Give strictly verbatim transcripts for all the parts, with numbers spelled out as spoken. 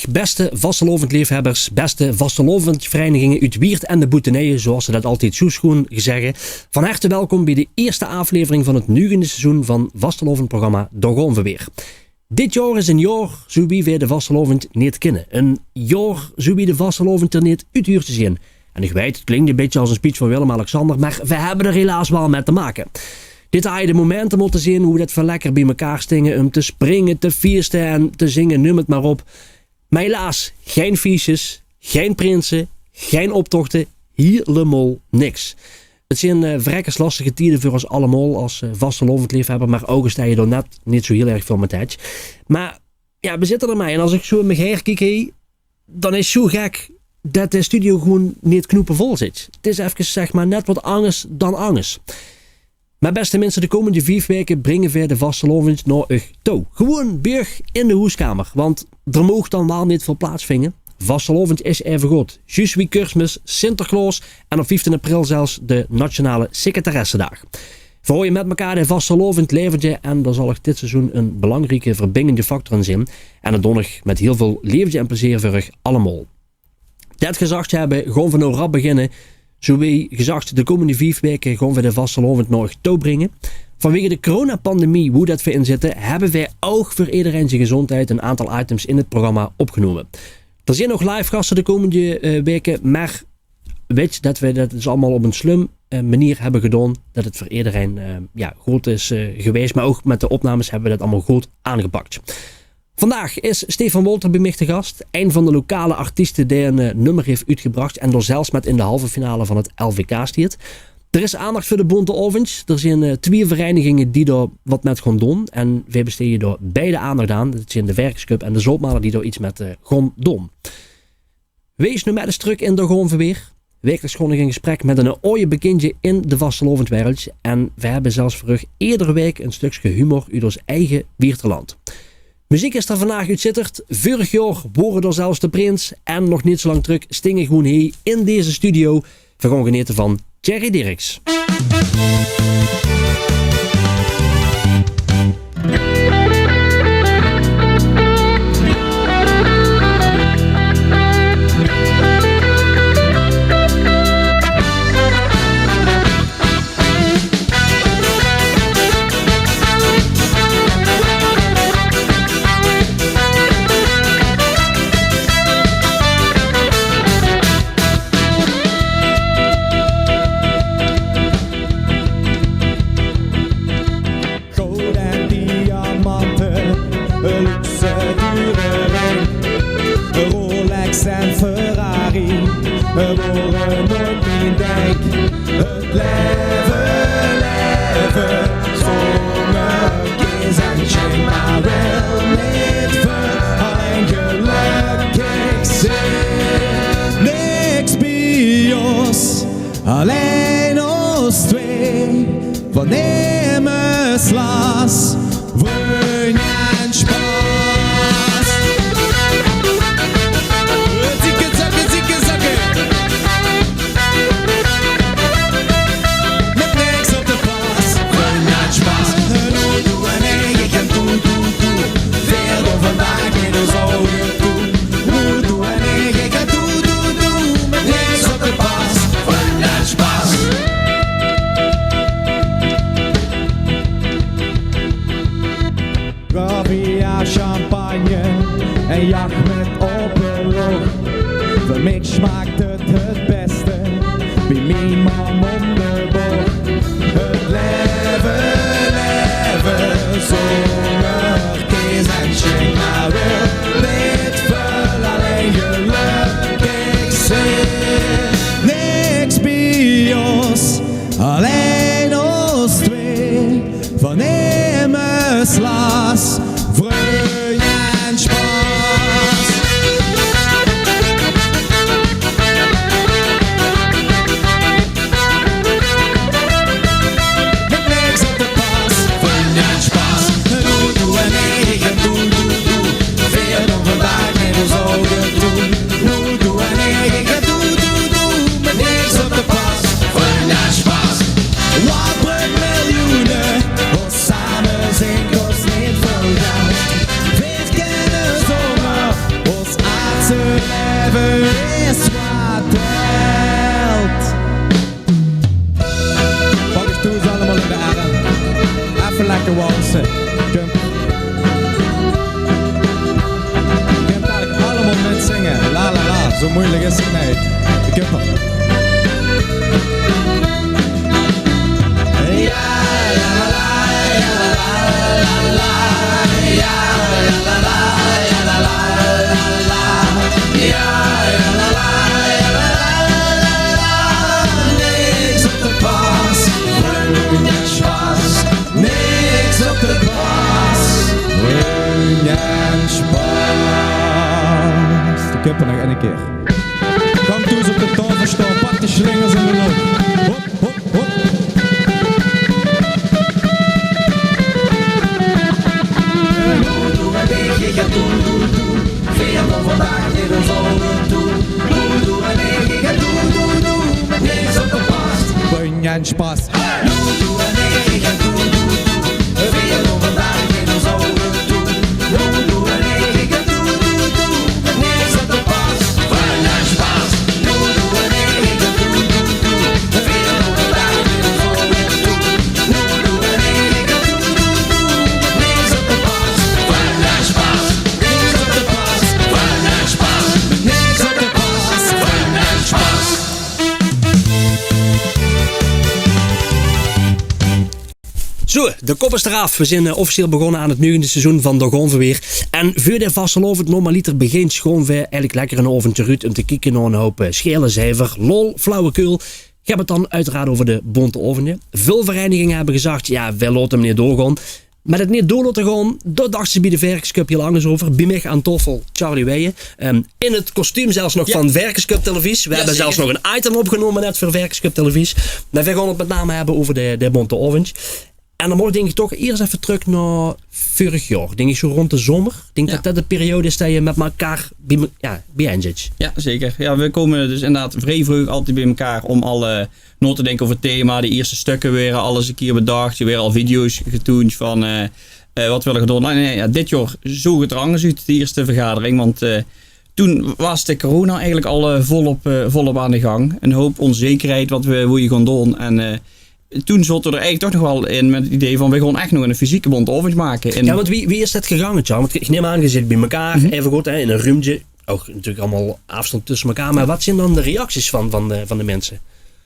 Beste vastelaovendjleefhebbers, beste vastelaovendjvereiniginge oet Wieërt en de boeteneie, zoeas ze det altied zoe schoeën zègke. Van herte welkom bie de ierste aaflevering van het nuujende seizoen van vastelaovendprogramma Dao gaon v'r weer. Dit jaor is ein jaor zoe wie v'r de vastelaovend neet kinne. Ein jaor zoe wie de vastelaovend d'r neet oethuurt te zeen. En ich weit, het klink ein bietje as ein speech van Willem-Alexander, mer v'r höbbe d'r helaas waal mit te make. Dit haje de momente mótte zeen woe det v'r lekker bie mekaar stinge um te springe, te fieëste en te zinge, neum het mer op. Mer helaas, gein fieësjes, gein prinse, gein optochte, hielemaol niks. Het zeen, eh, verrekkers lastige tieje veur ós allemaol as, eh, vastelaovendjleefhebber, mer ouch es det je d'r net neet zoe hiel erg väöl mit hetj. Mer jao, v'r zitte d'r mei. En as ich zoe um mich haer kiek, hè, dan is 't zoe gek det de studio gewoeën neet knoepevol zit. Het is efkes, zeg mer, net waat angers dan angers. Mer beste minse, de kómmende vief waeke bringe v'r de vastelaovend nao uch touw. Gewoeën bie uch in de hoeskamer, want d'r moog dan waal neet väöl plaats vinje. Vastelaovend is aeve good. Zjuus wie Kersmis, Sinterklaos en op vieftien april zelfs de Nationale Secretaressedaag. V'r haoje mit mekaar de vastelaovend laevendje en dao zal uch dit seizoen ein belangrieke verbingende factor in zeen. En det doon ich mit hiel väöl leefdje en plezeer veur uch allemaol. Det gezag te höbbe, gaon v'r noe rap beginne. Zoe wie gezag, de kómmende vief waeke gaon v'r de vastelaovend nao uch touw bringe. Vanwege de coronapandemie, woe det v'r in zitte, höbbe v'r ouch veur ederein zien gezóndheid ein aantal items in het programma opgenómme. D'r zeen nog live gaste de kómmende, eh, waeke, mer weit det v'r det dus allemaol op ein slum, eh, meneer höbbe gedaon, det het veur ederein, eh, jao, good is, eh, gewaes, mer ouch mit de opnames höbbe v'r det allemaol good aangepak. Vandaag is Stefan Wolter bie mich te gas, ein van de lokale artieste dae ein, eh, nummer haet oetgebrach en d'r zelfs mit in de halve finale van het L V K steit. D'r is aandach veur de Bonte Aovendj. D'r zeen, eh, twieë vereiniginge die dao waat mit gaon doon. En v'r besteje dao beide aandach aan. Det zeen de Verkescup en de Zoltmaler die dao iets mit, eh, gaon doon. Wees noe mit ins trök in Dao gaon v'r weer. Waekeliks gaon ich in gesprek mit ein aoj bekindje in de vastelaovendjwereld. En v'r höbbe zelfs veur uch eder waek ein stökske humor oet ós eige Wieërterland. Meziek is d'r vandaag oet Zitterd. Veurig jaor waor d'r zelfs de prins. En nog neet zoe lang trök sting ich gewoeën hie in deze studio. V'r gaon genete van Thierry Dirks. Goud en diamante, luxe dure ring, Rolex en Ferrari, waore noeats mien dink. Het laeve, laeve zónger Kees en Sjaak, mer wil neet veur allein gelökkig zeen. Niks bie ós, allein ós twieë, v'r numme 't las, vrunj en sjpas. Zieke, zakke, zieke, zakke. Mit niks op de pas, vrunj en sjpas. Doe, doe en ich, ich en doe, doe, doe. Veer doon vandaag in ós ouge toe. Doe, doe en ich, ich en doe, doe, doe. Mit niks op de pas, vrunj en sjpas. Gravia, champagne en jach mit ope lóch. Veur mich smaak 't het bèste bie mien mam óm de bóch. Het laeve, laeve zónger Kees en Sjaak, mer wil neet veur allein gelökkig zeen. Niks bie ós, allein ós twieë, v'r numme 't las, vrunj en sjpas. Kupper. Niks op de pas, niks op de pas. Run en spas. De kupper nog eine kier. Kom toe, op de taofel staon, pak de slingers in de loch. Hop, hop, hop. Run en spas. Zo, de kop is d'raaf. Veer zeen, eh, officieel begós aan 't nuujende seizoen van Dao gaon veer weer. En veur de vastelaovend normaliter beginne, gaon veer eigelik lekker 'nen aovendje oet um te kieke nao 'nen houp, eh, sjaele zeiver, lol, flauwekul. Geer höb 't dan oeteraard euver de bónte aovendje. Väöl vereiniginge höbbe gezag: jao, veer laote 'm neet doorgaon. Meh 't neet door laote gaon, dao dachte ze bie de Verkesköp hiel angers euver. Bie mich aan taofel Charlie Weijen. Ehm, in 't kostuum zelfs nog van Verkesköp Televisie. Veer höbbe zelfs nog 'n item opgenome net veur Verkesköp Televisie. Meh veer gaon 't mèt name höbbe euver de, de bónte aovendj. En dan mót ich, dink ich, toch iers effe trök nao veurig jaor. Dink ich zoe rónd de zomer. Ich dink det det de periode is det geer mèt mekaar bie, jao, biejein zit. Jao, zeker. Jao, veer kómme dus inderdaad vrie vreug altied bie mekaar óm al, eh, nao te dinke euver 't thema. De ierste stökker waere al ins 'ne kier bedach. D'r waere al video's getoend van, eh, eh, wat veer wille gaon doon. Nein, nein, jao, dit jaor zoog 't d'r angers oet, de ierste vergadering. Want, eh, toen waas de corona eigelik al, eh, volop, eh, volop aan de gang. 'Nen houp ónzekerheid wat veer woeje gaon doon. En, eh, toen zaote veer d'r eigelik toch nog waal in mèt 't idee van: veer gaon ech nog 'ne fysieke bónte aovendj make. En jao, want wie, wie is det gegange, Tjan? Want ich num aan, geer zit bie mekaar, effe good, hè, in ein ruumtje. Ouch natuurlik allemaol aafstandj tösse mekaar. Meh wat zeen dan de reacties van, van de, van de minse?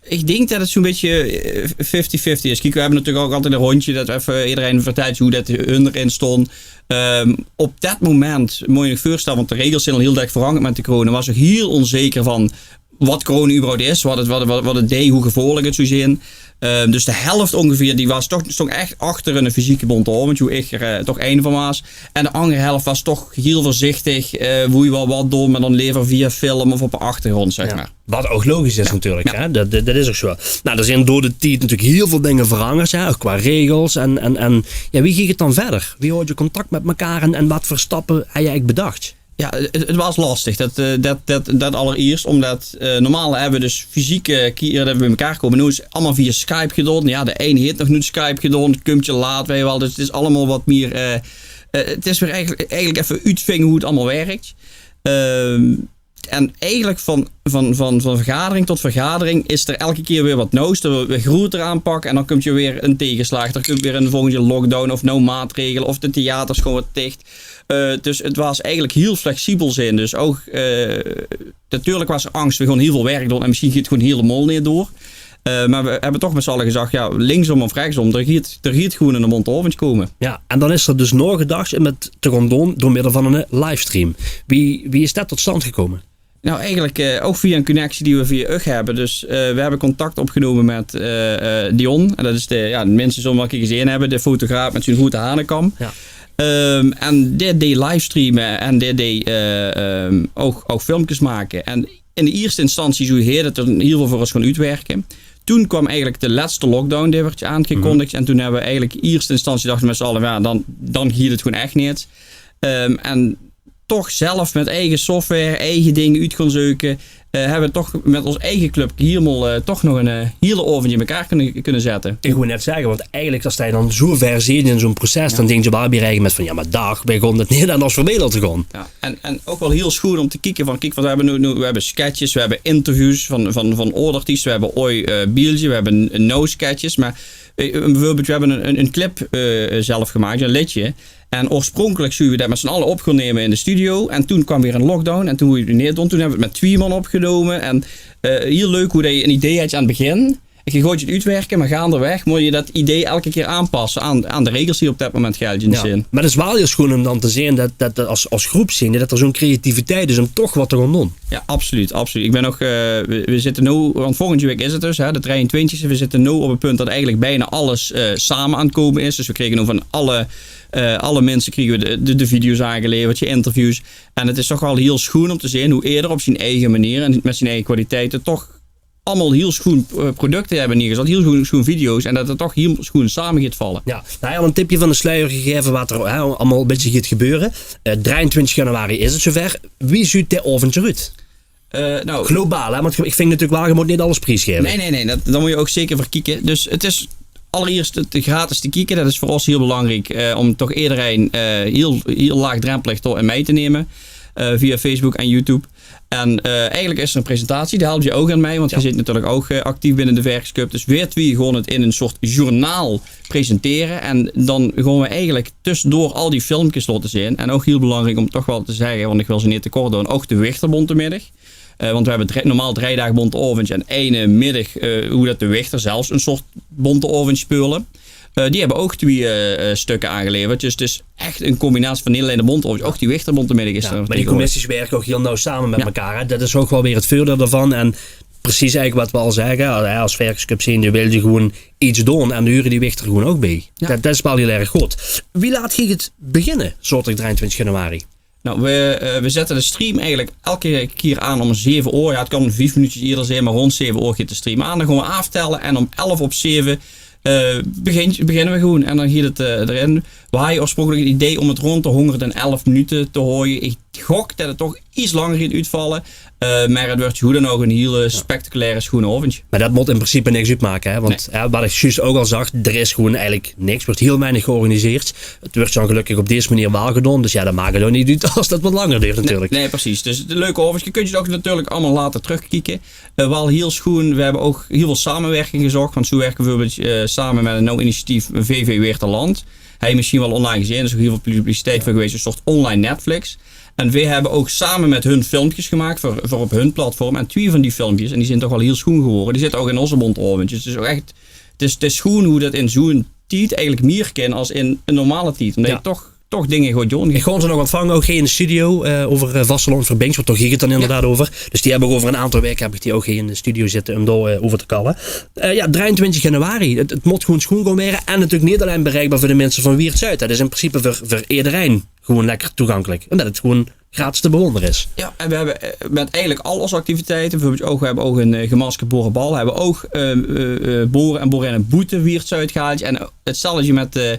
Ich dink det 't zoe'n bietje, eh, fifty fifty is. Kiek, veer höbbe natuurlik ouch altied ein róndje det veer effe ederein vertèlle wie det hun d'rin stónd. Ehm, op det moment, mót ich uch veurstelle, want de regels zeen al hiel dök verangerd mèt de corona, waas ich hiel ónzeker van wat corona überhaupt is, wat 't, wat 't, wat 't, wat 't deej, wie gevaorlik 't zou zeen. Ehm, dus de helf óngeveer, die waas toch, stóng ech achter 'ne fysieke bónte aovendj, wie ich d'r, eh, toch ein van waas. En de anger helf waas toch hiel veurzichtig, eh, wie waal wat doon, meh dan leever via film of op de achtergróndj, zeg mer. Wat ouch logisch is natuurlik, hè? Det, det, det is ouch zoe. Noe, d'r zeen door de tied natuurlik hiel väöl dinger verangerd, hè? Ouch qua regels en, en, en, jao, wie góng 't dan wiejer? Wie haoje contact mèt mekaar en, en wat veur stappe höbbe geer eigelik bedach? Jao, 't, 't waas lastig. Det, eh, det, det, det allereers, ómdet, eh, normaal höbbe veer dus fysiek, eh, kiere det veer bie mekaar kómme. Noe is 't allemaol via Skype gedoon. Jao, de ein haet nog noeit Skype gedoon, 't kumtj te laat, weit geer waal. Dus 't is allemaol wat mie, eh, eh, 't is weer eigelik, eigelik effe oetvinge wie 't allemaol wirktj. Ehm, en eigelik van, van, van, van vergadering tot vergadering is d'r eder kier weer wat nuujs. Det veer weer groeter aanpakke en dan kumtj d'r weer 'n taegeslaag. D'r kumtj weer 'n volgende lockdown of nuuj maatregele of de theaters gaon weer dich. Eh, dus 't waas eigelik hiel flexibel zeen. Dus ouch, eh, natuurlik waas d'r angs, veer gaon hiel väöl wirk doon en mesjiens geit 't gewoen hielemaol neet door. Eh, meh veer höbbe toch mèt z'n alle gezag, jao, linksóm of rechtsóm, d'r geit, d'r geit gewoen 'ne bónte aovendj kómme. Jao, en dan is d'r dus naogedach óm 't te gaon doon door middel van 'ne livestream. Wie, wie is det tot stand gekómme? Noe, eigelik, eh, ouch via 'n connectie die veer via uch höbbe. Dus, eh, veer höbbe contact opgenome mèt, eh, eh, Dion. En det is de, jao, de minse zólle 'm waal 'ne kier gezeen höbbe, de fotograaf mèt zien groete hanekam. Jao. Ehm, en dae deej livestreame en dae deej, eh, ehm, ouch, ouch filmkes make. En in de ierste instantie zoe heer det d'r hiel väöl veur ós gaon oetwirke. Toen kwaam eigelik de lètste lockdown, dae woort aangekondig. En toen höbbe veer eigelik in ierste instantie dachte veer mèt z'n alle, jao, dan, dan geit 't gewoen ech neet. Ehm, en toch zelf mèt eige software, eige dinger oet gaon zeuke, eh, höbbe veer toch mèt ós eige club hielemaol, eh, toch nog 'n, eh, hiel aovendj in mekaar kónne, kónne zètte. Ich wou net zègke, want eigelik, es se dan zoe wied zits in zoe'n proces, dan dinks se waal bie eige mèt van: jao, meh dach, veer gaon 't neet aan ós veurbeel laote gaon. Jao, en, en ouch waal hiel sjoen óm te kieke van, kiek, want veer höbbe noe, noe, veer höbbe sketches, veer höbbe interviews van, van, van aw artieste, veer höbbe ouch, eh, beeldje, veer höbbe n-, 'n nuuj sketches, meh, eh, bieveurbeeld, veer höbbe 'n, 'n, 'n clip, eh, zelf gemaaktj, 'n leedje. En oorspronkelijk zouwe we det met z'n allen op gaon neme in de studio. En toen kwaam weer een lockdown en toen woeje we 't neet doon. Toen hebbe we 't met twieë man opgenome. En eh, hiel leuk hoe det je een idee had aan 't begin. En je gooit 't oetwerke, maar gaandeweg moet je det idee elke keer aanpasse aan, aan de regels die op det moment geldjend zeen. Maar det is waal hiel schoen um dan te zeen det, det er as, as groep zeen, det er zo'n creativiteit is um toch wat te gaon doon. Ja, absoluut, absoluut. Ik ben nog, eh, we, we zitte now, want volgende week is 't dus, hè, de drieëntwintigste. We zitte now op 't punt det eigenlijk bijna alles eh, same aan 't kome is. Dus we kriege now van alle, eh, alle minse kriege we de, de, de video's aangeleverd, je interviews. En 't is toch waal hiel schoen um te zeen hoe eder op zien eigen manier en met zien eigen kwaliteiten toch allemaal hiel schoen eh, producten hebbe neergezat. Hiel schoen, schoen video's. En det 't toch hiel schoen same geit valle. Ja, nou ja, al een tipje van de sluier gegaeve wat er hè, allemaal een beetje geit gebeure. Eh, drieëntwintig januari is 't zover. Wie zuut de aovend eruit? Eh, nou, globaal, hè? Want ik vind natuurlijk waal, je moet niet alles prijsgeven. Nee, nee, nee. Det, dan moet je ook zeker voor kieke. Dus 't is allereerst 't gratis te kieke. Det is voor ons hiel belangrijk eh, om toch iedereen eh, hiel, hiel laagdrempelig tot en mee te neme. Eh, via Facebook en YouTube. En eh, eigenlijk is er een presentatie, die helpt je ook aan mee, want je zit natuurlijk ook eh, actief binnen de Verkescup. Dus weert wie gewoon het in een soort journaal presenteren. En dan gaan we eigenlijk tussendoor al die filmpjes laten zien. En ook heel belangrijk om toch wel te zeggen, want ik wil ze niet tekort doen, ook de Wichterbonte middag. Eh, want we hebben drie- normaal drie dagen bonte avondje en ene middag eh, hoe dat de Wichter zelfs een soort bonte avond speulen. Eh, die hebben ook twee eh, eh, stukken aangeleverd. Dus het is echt een combinatie van niet alleen de bonte avondje, ook die Wichterbonte middag is er. Maar die commissies werken ook heel nauw samen met elkaar. Hè? Dat is ook wel weer het voordeel daarvan. En precies eigenlijk wat we al zeggen, hè, als Verkescup zijnde wil je gewoon iets doen en dan huren die Wichter gewoon ook bij. Ja. Dat, dat is wel heel erg goed. Wie laat ging het beginnen, zaterdag drieëntwintig januari? Nou, we, eh, we zetten de stream eigenlijk elke keer aan om zeven uur. Ja, het kan vijf minuutjes eerder zijn, maar rond zeven uur gaat de stream aan. Dan gaan we aftellen en om elf op zeven eh, begin, beginnen we gewoon. En dan gaat het eh, erin. We hadden oorspronkelijk het idee om het rond de honderd en elf minuten te houden. Ik gok dat het toch iets langer gaat uitvallen. Eh, maar het wordt hoe dan ook een hele spectaculaire schoene avondje. Maar dat moet in principe niks uitmaken, hè? Want hè, wat ik juist ook al zag, er is gewoon eigenlijk niks. Er wordt heel weinig georganiseerd. Het wordt zo gelukkig op deze manier wel gedaan. Dus ja, dat maakt het ook niet uit als dat wat langer duurt natuurlijk. Nee, nee, precies. Dus de leuke avondje. Je kunt het ook natuurlijk allemaal laten terugkijken. Eh, wel heel schoen. We hebben ook heel veel samenwerking gezocht. Want zo werken we bijvoorbeeld eh, samen met een nieuw initiatief, V V Weerterland. Hij misschien wel online gezien. Er is ook heel veel publiciteit voor geweest. Een soort online Netflix. En we hebben ook samen met hun filmpjes gemaakt voor, voor op hun platform. En twee van die filmpjes, en die zijn toch wel heel schoen geworden, die zitten ook in onze bonte avondjes. Dus ook echt, het is, het is schoen hoe dat in zo'n tijd eigenlijk meer kan als in een normale tijd. Omdat je toch, toch dingen gaat doen. Ik gewoon ze nog ontvangen, ook geen in de studio, eh, over eh, vastelaovend verbinks, want toch ging het dan inderdaad over. Dus die heb ik over een aantal weken heb ik die ook hier in de studio zitten om daar eh, over te kallen. Eh, ja, drieëntwintig januari. Het, het moet gewoon schoen gaan weren. En natuurlijk niet alleen bereikbaar voor de mensen van Wieërt Zuid. Dat is in principe voor, voor iedereen gewoon lekker toegankelijk. Omdat het gewoon gratis te bewonderen is. Ja, en we hebben eh, met eigenlijk al onze activiteiten, bijvoorbeeld ook, we hebben ook een eh, gemaskerd boerenbal, hebben we ook eh, eh, eh, boeren en boerinnen boete Wieërt Zuid gehaald. En eh, hetzelfde met eh,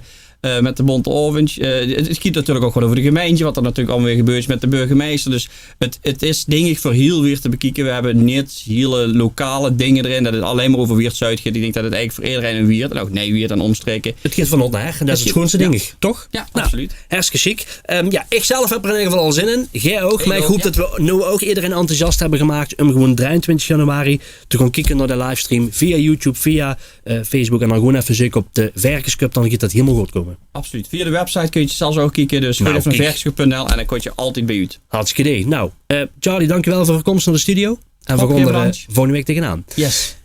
eh, met de bonte avondje. Eh, het, het gaat natuurlijk ook gewoon over de gemeente, wat er natuurlijk allemaal weer gebeurt met de burgemeester. Dus het, het is denk ik voor heel Wieërt te bekijken. We hebben niet hele lokale dingen erin, dat het alleen maar over Wieërt Zuid gaat. Ik denk dat het eigenlijk voor iedereen in Wieërt, en ook Nij-Wieërt en omstreken. Het gaat van hot naar her, en dat is het schoenste, denk ik, toch? Ja, absoluut. Hartstikke chic. Ehm, ja, ik zelf heb er in ieder geval al zin in. Jij ook. Maar ik hoop dat we nu ook iedereen enthousiast hebben gemaakt om gewoon drieëntwintig januari te gaan kijken naar de livestream via YouTube, via eh, Facebook en dan gewoon even zoeken op de Verkescup, dan gaat dat helemaal goed komen. Absoluut. Via de website kun je het zelfs ook kijken, dus gewoon even naar verkescup punt n l en dan kom je altijd bij uit. Hartstikke idee. Nou, eh, Charlie, dankjewel voor de komst naar de studio. En we gaan er eh, volgende week tegenaan. Yes.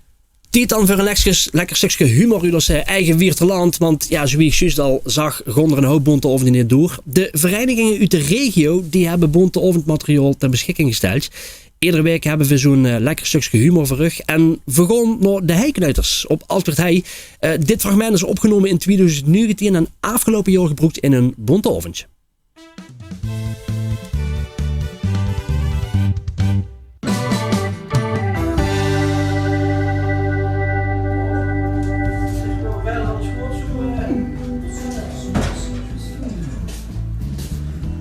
Tijd dan voor een lekker, lekker stukje humor uit ons eh, eigen Wieërterland. Want ja, zoals ik juist al zag, gaan er een hoop bonte aovendje niet door. De verenigingen uit de regio die hebben bonte aovendmateriaal ter beschikking gesteld. Iedere week hebben we zo'n eh, lekker stukje humor voor u. En we gaan naar de Heiknuiters op Alfred Heij. Eh, dit fragment is opgenomen in tweeduizend negentien en afgelopen jaar gebruikt in een bonte aovendje.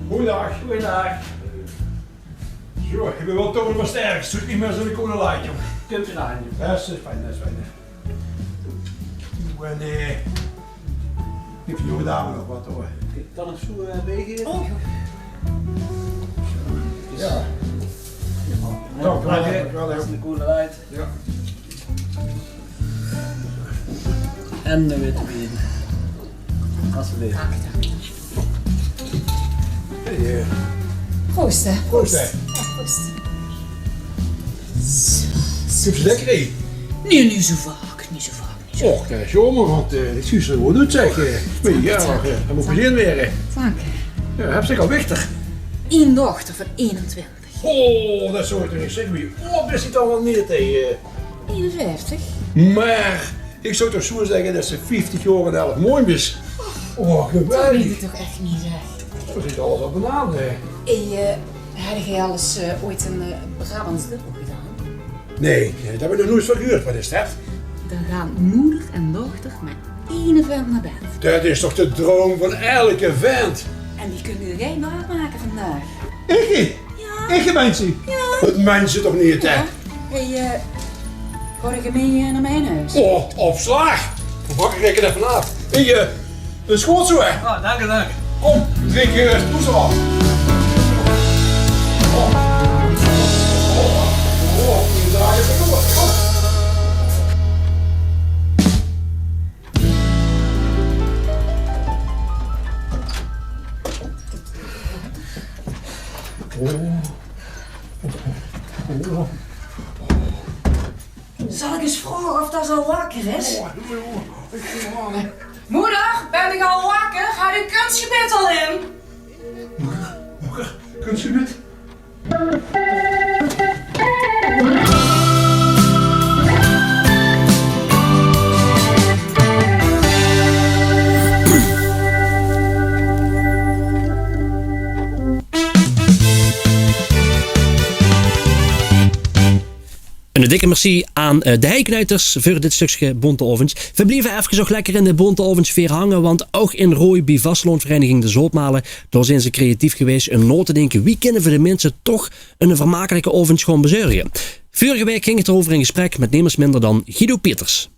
Goeiedag. Goeiedag. Zo, ik ben wel toch nog sterk. Zoek niet meer zo'n koude laatje. Kunt u naar aan. Dat is fijn, dat is fijn. Oeh, en eh, ik vind jonge dame nog wat hoor. Kan ik zo eh, meegeven? Oh. Ja. Dank u wel, dank u wel. Dat is de Cola Light. Ja. En de witte wien. Alsjeblieft. Proost, hè. Proost, hè. Jao, proost. Zit ze lekker in? Nae, neet zoe vaak, neet zoe vaak, neet zoe vaak. Och, det is jaomer, want, eh, ich zuus ze good oet, zeg. Eh, jao, eh, det mót gezeen waere. Dank je. Jao, höbs se al wichter? Ein dochter van einentwintig. Oh, det zów ich toch neet zègke. Wie aod bis se dan waal neet, hè? Einenvijftig. Mer ich zów toch zoe zègke det se vieftig jaor en elf maondj bis. Oh, geweldig. Det weit ich toch ech neet, zeg. Zoe zit alles op en aan, hè. Hey, eh, höbs se al ins, eh, ooit ein, eh, Brabants dubbel gedaon? Nae, eh, det höb ich nog noeats van gehuurd. Waat is det? Dan gaon moder en dochter mit eine vent nao bed. Det is toch de droum van elke vent? En die kónne gein braaf make vandaag. Ich? Jao. Ich, meins se? Jao. Det meins se toch neet, hè? Jao. Hey, eh, gaon ich mit, eh, nao mien hoes? Oh, op slaag. Dan pak ich 't effe aaf. Hey, eh, det is good zoe, hè? Ah, dank je, dank je. Kóm, drink, eh, toestel. Kóm. Oh, oh, oh, oh, oh, oh, oh, oh, oh. Zal ich ins vraoge of det ze al wakker is? Moder, bèn ich al wakker? Haaj de kunstgebit al in? Moder, moder, kunstgebit? En 'n dikke merci aan, eh, de Heiknuiters veur dit stökske Bonte Aovendj. Veer blieve efkes ouch lekker in de Bonte Aovendjsfeer hange, want ouch in Rooj bie vastelaovendjsvereiniging De Zoutmale, dao zeen ze creatief gewaes um nao te dinke: wie kinne veer de minse toch 'ne vermakelike aovendj gaon bezörge? Veurige waek ging ich d'reuver in gesprek mit nemes minder dan Guido Pieters.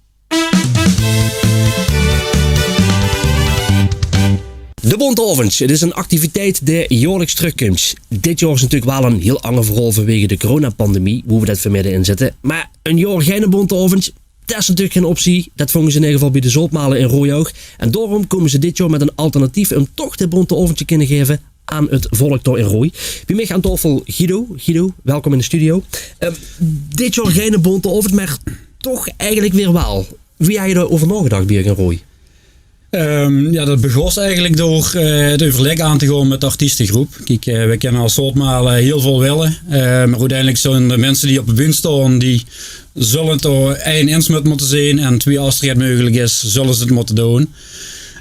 De Bonte Aovendj, 't is 'n activiteit dae jaorliks trökkump. Dit jaor is natuurlik waal 'n hiel anger verhaol vanwege de coronapandemie, wo veer det veer midde in zitte. Mer e jaor geine Bonte Aovendj, det is natuurlik gein optie. Det vónge ze in eder geval bie de Zoutmale in Rooj ouch. En daorum kómme ze dit jaor mit 'n alternatief um toch de Bonte Aovendj te kinne gaeve aan 't volk dao in Rooj. Bie mich aan taofel Guido. Guido, welkom in de studio. Eh, dit jaor geine Bonte Aovendj, mer toch eigelik weer waal. Wie höbs se dao euver naogedach bie uch in Rooj? Ehm, jao, det begós eigelik door, eh, 't euverlèk aan te gaon mit de artiestegroep. Kiek, eh, veer kinne es Zoutmale, eh, hiel väöl wille. Eh, mer oeteindelik zeen de minse die op de bühne staon, die zulle 't dao ein ins mit mótte zeen en twie, es 't meugelik is, zulle ze 't mótte doon.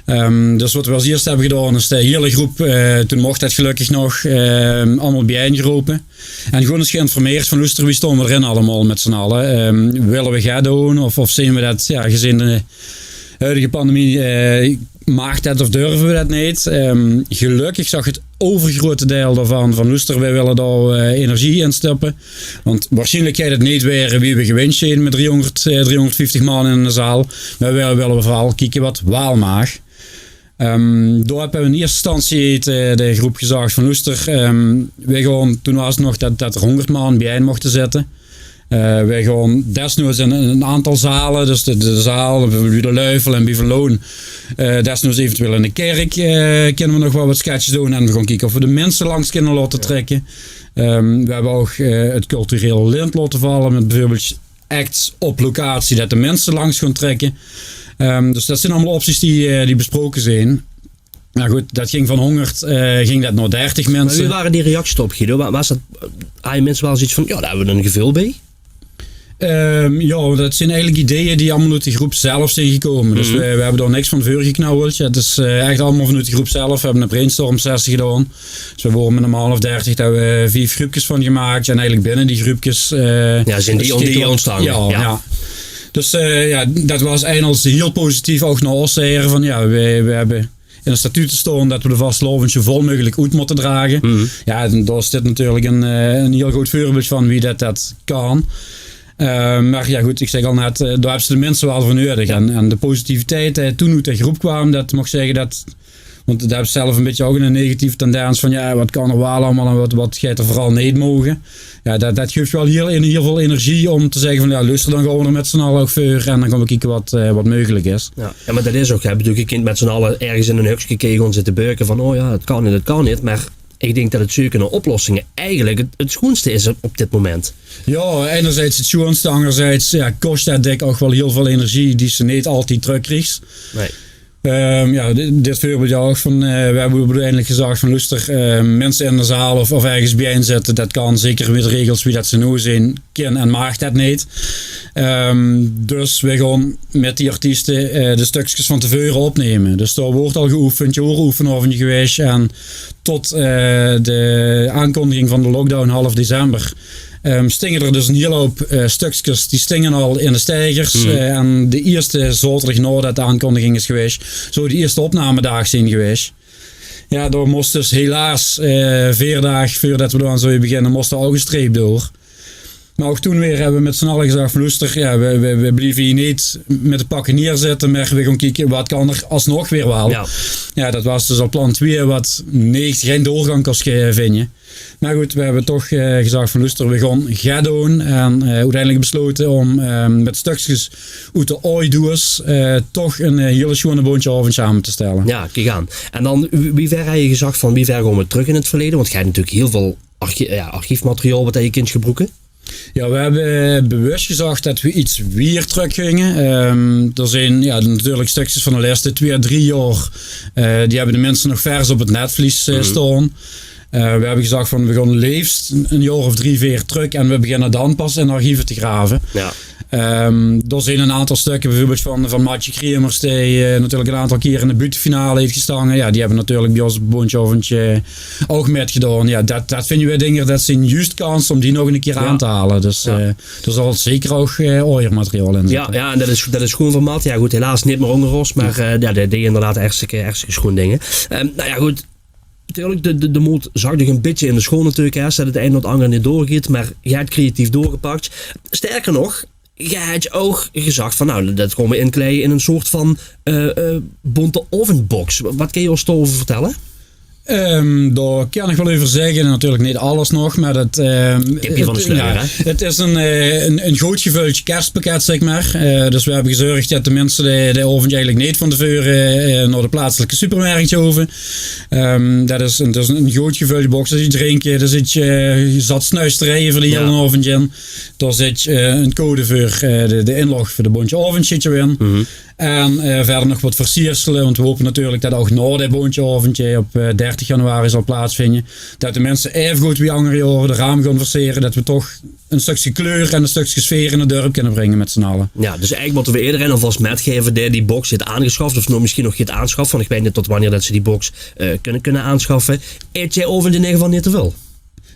Ehm, dus waat veer es ierste höbbe gedaon, is de hiele groep, eh, toen moch det gelökkig nog, ehm, allemaol biejein gerope. En gewoen ins geïnformeerd van: loester, wie staon veer d'rin allemaol mit z'n alle? Ehm, wille veer get doon? Of, of zeen veer det, jao, gezeen de huidige pandemie, eh, maag det of durve veer det neet? Ehm, gelökkig zag 't euvergroeate deil daovan van: loester, veer wille dao, eh, energie in stoppe. Want waarsjienlik geit 't neet waere wie veer gewindj zeen mit driehóngerd, eh, driehóngerdvieftig man in 'n zaal. Mer veer wille veural kieke waat waal maag. Ehm, dao höbbe veer in ierste instantie, eh, de groep gezag van: loester, ehm, veer gaon, toen waas 't nog det, det d'r hóngerd man biejein mochte zitte. Eh, veer gaon desnoods in 'n, 'n aantal zale, dus de, de zaal bie de Luifel en bie Van Loon, eh, desnoods eventueel in de kèrk, eh, kinne veer nog waal waat sketsjes doon en veer gaon kieke of veer de minse langs kinne laote trèkke. Ehm, veer höbbe ouch, eh, 't cultureel lint laote valle mit bieveurbeeld acts op locatie, det de minse langs gaon trèkke. Ehm, dus det zeen allemaol opties die, eh, die besproke zeen. Mer good, det ging van hóngerd, eh, ging det nao dertig minse. Mer wie wore die reacties d'rop, Guido? Wa-, waas det, eh, hawwe minse waal zoeiets van: jao, dao höbbe veer 'n geveul bie? Ehm, jao, det zeen eigelik ideeë die allemaol oet de groep zelf zeen gekómme. Dus veer, veer höbbe dao niks van veurgeknauweldj. Jao, 't is, eh, ech allemaol vanoet de groep zelf. Veer höbbe 'n brainstorm sessie gedaon. Dus veer wore mit 'n man of dertig, dao höbbe veer vief gruupkes van gemaak. En eigelik binne die gruupkes, eh, jao, zeen die ideeë óntstange. Jao, jao. Dus, eh, jao, det waas eigelik hiel positief ouch nao ós te hure van: jao, veer, veer höbbe in de statute staon det veer de vastelaovendj zoe vol meugelik oet mótte drage. Jao, en dao is dit natuurlik 'n, eh, 'n hiel good veurbeeld van wie det, det kan. Eh, mer jao, good, ich zag al net, eh, dao höbs se de minse waal veur nudig. Jao. En, en de positiviteit, eh, toen oet de groep kwaam, det, mót ich zègke, det, want det höbs se zelf 'n bietje ouch 'n negatieve tendens van, jao, waat kan d'r waal allemaol en waat, waat geit d'r veural neet moge. Jao, det, det geuf waal hiel, hiel väöl energie óm te zègke van: jao, loester, dan gaon v'r d'r mit z'n alle ouch veur en dan gaon v'r kieke waat, eh, waat meugelik is. Jao, jao, mer det is ouch, hè. Ich bedoel, ge kint mit z'n alle örges in ein hökske gaon zitte beuke van: o jao, 't kan neet, 't kan neet. Mer ich dink det het zeuke nao oplossingen eigelik het, het sjoenste is op dit moment. Jao, enerzijds het sjoenste, anderzijds, jao, kos det dèk ouch waal hiel väöl energie die se neet altied trökkriegs. Nae. Ehm, jao, dit, dit veurbeeld jao ouch van, eh, we hebbe oeteindelik gezag van, loester, eh, minse in de zaal of, of örges biejein zitte, det kan zeker mit de regels wie det ze noe zeen, kin en maag det neet. Ehm, dus we gaon mit die artieste, eh, de stökskes van te veure opnumme. Dus dao weurt al geoefend, d'r wore oefenaovendje gewaes en tot, eh, de aankondiging van de lockdown half december, ehm, stinge d'r dus 'n hiel houp, eh, stökskes, die stinge al in de steigers. Eh, en de ierste zaoterdig naodet de aankondiging is gewaes, zou de ierste opnamedaag zeen gewaes. Jao, dao mós dus helaas, eh, veer daag veurdet we dao aan zouwe beginne, mós d'r ouch 'n streep door. Mer ouch toen weer hebbe we mit z'n alle gezag van, loester, jao, we, we, we blieve hie neet mit de pakke neerzitte, mer we gaon kieke, waat kan d'r alsnog weer waal? Jao. Jao, det waas dus al plan twieë, waat neet, gein doorgank kós ge-, vinje. Mer good, we hebbe toch, eh, gezag van, loester, we gaon get doon. En, eh, oeteindelik beslaote om, eh, mit stökskes oet de aoj doeës, eh, toch 'n, eh, hiel sjoen bóntje aovendj same te stelle. Jao, kiek aan. En dan, wie, wie wied höbs se gezag van, wie wied gaon we trök in het verleje? Want ge het natuurlik hiel väöl archie-, jao, archiefmateriaal waat ge kint gebroeke. Jao, we hebbe bewus gezag det we get wied trök ginge. Ehm, d'r zeen, jao, natuurlik stökskes van de lèste twieë, drie jaor. Eh, die hebbe de minse nog vers op het netvlies, eh, staon. Eh, we hebbe gezag van, we gaon leefs 'n, 'n jaor of drie, veer trök en we beginne dan pas in de archieve te grave. Jao. Ehm, d'r zeen 'n aantal stökke, beveurbeeld van, van Maatje Kriemers, dae, eh, natuurlik 'n aantal kier in de buuttefinale haet gestange. Jao, die hebbe natuurlik bie ós op bóntje aovendj ouch mitgedaon. Jao, det, det vinje we dinger, det zeen juust kanse om die nog 'ne kier aan te haole. Dus, eh, d'r zal zeker ouch, eh, aojer materiaal in zitte. Jao, jao, en det is, det is sjoen van Maat. Jao, good, helaas neet mier ónger ós, mer, eh, jao, dae deej inderdaad hartstikke, hartstikke sjoen dinger. Ehm, nou jao, good, natuurlik, de, de, de mood zak dich 'n bietje in de sjoon natuurlik, hè, det het ein en het anger neet doorgeit, mer ge het creatief doorgepak. Sterker nog, ge het ouch gezag van, nou, det gaon we inkleie in 'n soort van, eh, eh, bónte aovendjbox. Waat kins se ós dao-euver vertelle? Ehm, dao kan ich waal euver zègke, natuurlik neet alles nog, mer det, ehm, het, jao, het is 'n, eh, 'n, 'n good gevöldj kerspakket, zèk mer. Eh, dus we hebbe gezörg det de minse de, de aovendj eigelik neet van te veure, eh, nao de plaatselike supermerk hove. Ehm, det is 'n, det is 'n good gevöldj box. Dao zit drinke, dao zit, eh, zat snuisterieje veur de hiele aovendj in. Dao zit, eh, 'n code veur, eh, de, de inlog veur de bóntje aovendj zit d'r in. En, eh, wiejer nog waat versiersele, want we hope natuurlik det ouch nao de bóntje aovendj, eh, op, eh, dertig januari zal plaatsvinje, det de minse aevegood wie anger jaore de raam gaon versiere, det we toch 'n stökske kleur en 'n stökske sfeer in het dörp kinne bringe mit z'n alle. Jao, dus eigelik mótte we ederein alvas mitgaeve dae die box haet aangesjaf, of nog, mesjien nog haet aangesjaf, want ich weit neet tot wied det ze die box, eh, kinne, kinne aansjaffe. Aet dae aovendj in eder geval neet te väöl.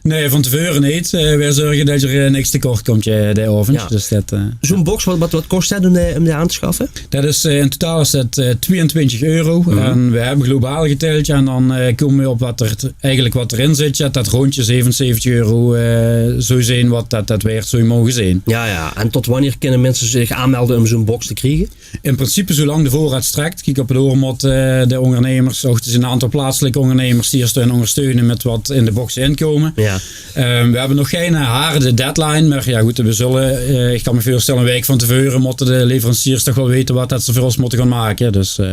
Nae, van te veure neet. Eh, we zörge det d'r, eh, niks te kort kump, eh, dae aovendj. Jao. Dus det, eh, zoe'n box, waat, waat, waat kos det om, eh, om dae aan te sjaffe? Det is, eh, in totaal is det, eh, twieëntwintig euro. En we hebbe globaal getèldj en dan, eh, kómme we op waat d'r, eigelik waat d'r in zit. Jao, det róndjje zevenenzeventig euro, eh, zou zeen waat det, det waerd zou moge zeen. Jao, jao. En tot wied kinne minse zich aanmelde om zoe'n box te kriege? In principe, zoelang de veurraod strekt. Kiek, op 't oor mót, eh, de óngernummers, ouch, d'r zeen 'n aantal plaatselike óngernummers die ós dan óngersteune mit waat in de box inkómme. Jao. Ehm, we hebbe nog gein harde deadline, mer jao, good, we zulle, eh, ich kan mich veurstelle, 'n waek van te veure mótte de leveranciers toch waal weite waat det ze veur ós mótte gaon make. Dus, eh,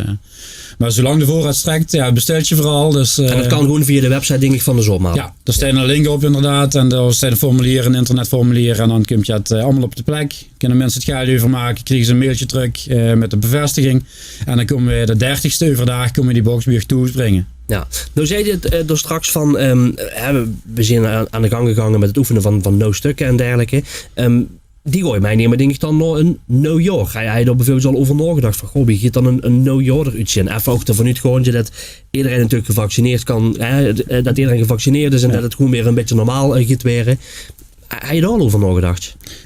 mer zoelang de veurraod strekt, jao, bestèltj veural. Dus, en det, eh, kan gewoen via de website, dink ich, van de Zomar. Jao, dao steit 'ne link op, inderdaad. En dao steit 'n formulier, 'n internetformulier. En dan kumtj det, eh, allemaol op de plek. Kinne minse 't geldj euvermake, kriege ze 'n mailtje trök, eh, mit de bevestiging. En dan kómme we de dertigste euverdaag kómme we die box bie uch thoes bringe. Jao. Noe zag geer 't, eh, dao straks van, ehm, hè, we, we zeen aan, aan de gank gegange mit 't oefene van, van nuuj stökke en dergelijke. Ehm, die gaon we mitnumme, dink ich, dan nao 'n nuuj jaor. Höbs se dao beveurbeeld al euver naogedach van, goh, wie geit dan 'n, 'n nuuj jaor d'roet zeen? Effe ouch d'rvan oetgaondje det ederein natuurlik gevaccineerd kan, hè, det, eh, det ederein gevaccineerd is en det 't gewoen weer 'n bietje normaal, eh, geit waere. Höbs se dao al euver naogedach?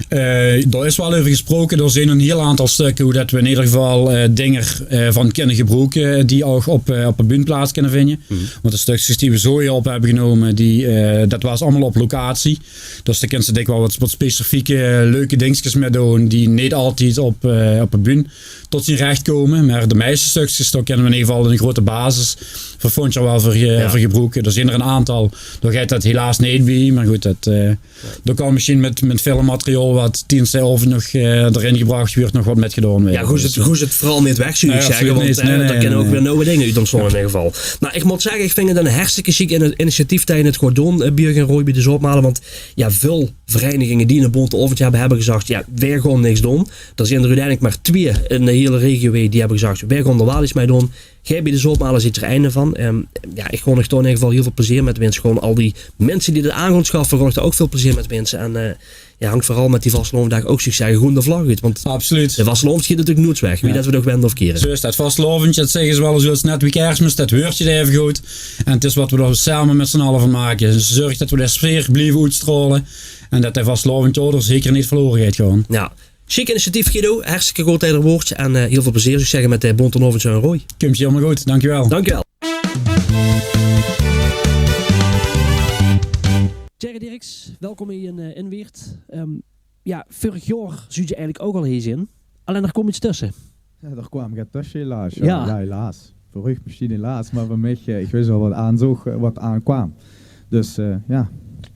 Eh, dao is waal euver gesproke. D'r zeen 'n hiel aantal stökke wo det we in eder geval, eh, dinger, eh, van kinne gebroeke, eh, die ouch op, eh, op de bühne plaats kinne vinje. Want de stökskes die we zoe op hebbe genómme, die, eh, det waas allemaol op locatie. Dus dao kins se dèk waal waat, waat specifieke, eh, leuke dingskes mit doon die neet altied op, eh, op de bühne tot zien rech kómme. Mer de meiste stökskes, dao kinne we in eder geval 'n groete basis veur volgend jaor waal veur ge-, veur gebroeke. D'r zeen d'r 'n aantal, dao geit det helaas neet bie. Mer good, det, eh, dao kan misschien met, met veel materiaal wat tijdens de avond nog eh, erin gebracht wordt, nog wat met gedaan worden. Ja, goed, het, goed, het vooral niet weg, zou ik zeggen, want eh, er kunnen ook weer nieuwe dingen uit ontstaan in ieder geval. Nou, ik moet zeggen, ik vind het een hartstikke chic in- initiatief dat je het gewoon doen, eh, Bierg en Rooi bij de Zoopmalen, want ja, veel verenigingen die een bonte avondje hebben, hebben gezegd, ja, wij gaan niks doen. Er zijn er uiteindelijk maar twee in de hele regio die hebben gezegd, wij gaan er wel iets mee doen. Gij bij de Zoopmalen ziet er einde van. Ehm, ja, ik gewoon echt in ieder geval heel veel plezier met mensen. Gewoon al die mensen die het aan gaan schaffen, gewoon echt ook veel plezier met mensen. En eh, ja, hangt vooral met die vastelaovenddaag ook, zou ik zeggen, gewoon de vlag uit. Want Absoluut. de vastelaovend schiet natuurlijk nooit weg. Wie dat we nog wenden of keren. Zo is dat. Vastelaovendje, dat zeggen ze wel eens, is net wie kerstmis, dat hoort je even goed. En het is wat we er samen met z'n allen van maken. Zorg dat we de sfeer blijven uitstralen. En dat de vastelaovendje er zeker niet verloren gaat gaan. Ja. Chic initiatief, Guido. Hartstikke goed dat je er woordje. En eh, heel veel plezier, zou ik zeggen, met de bonte avondje en Rooi. Komt je helemaal goed, dankjewel. Dankjewel. Thierry Dirks, welkom hier in, eh, in Weert. Ehm, ja, vorig jaar zat je eigenlijk ook al hier in. Alleen er komt iets tussen. Ja, er kwam get tussen helaas. Ja. Ja, helaas. Voor u misschien helaas, maar voor mij, eh, ik wist al wat aanzoog, eh, wat aankwam. Dus eh, ja.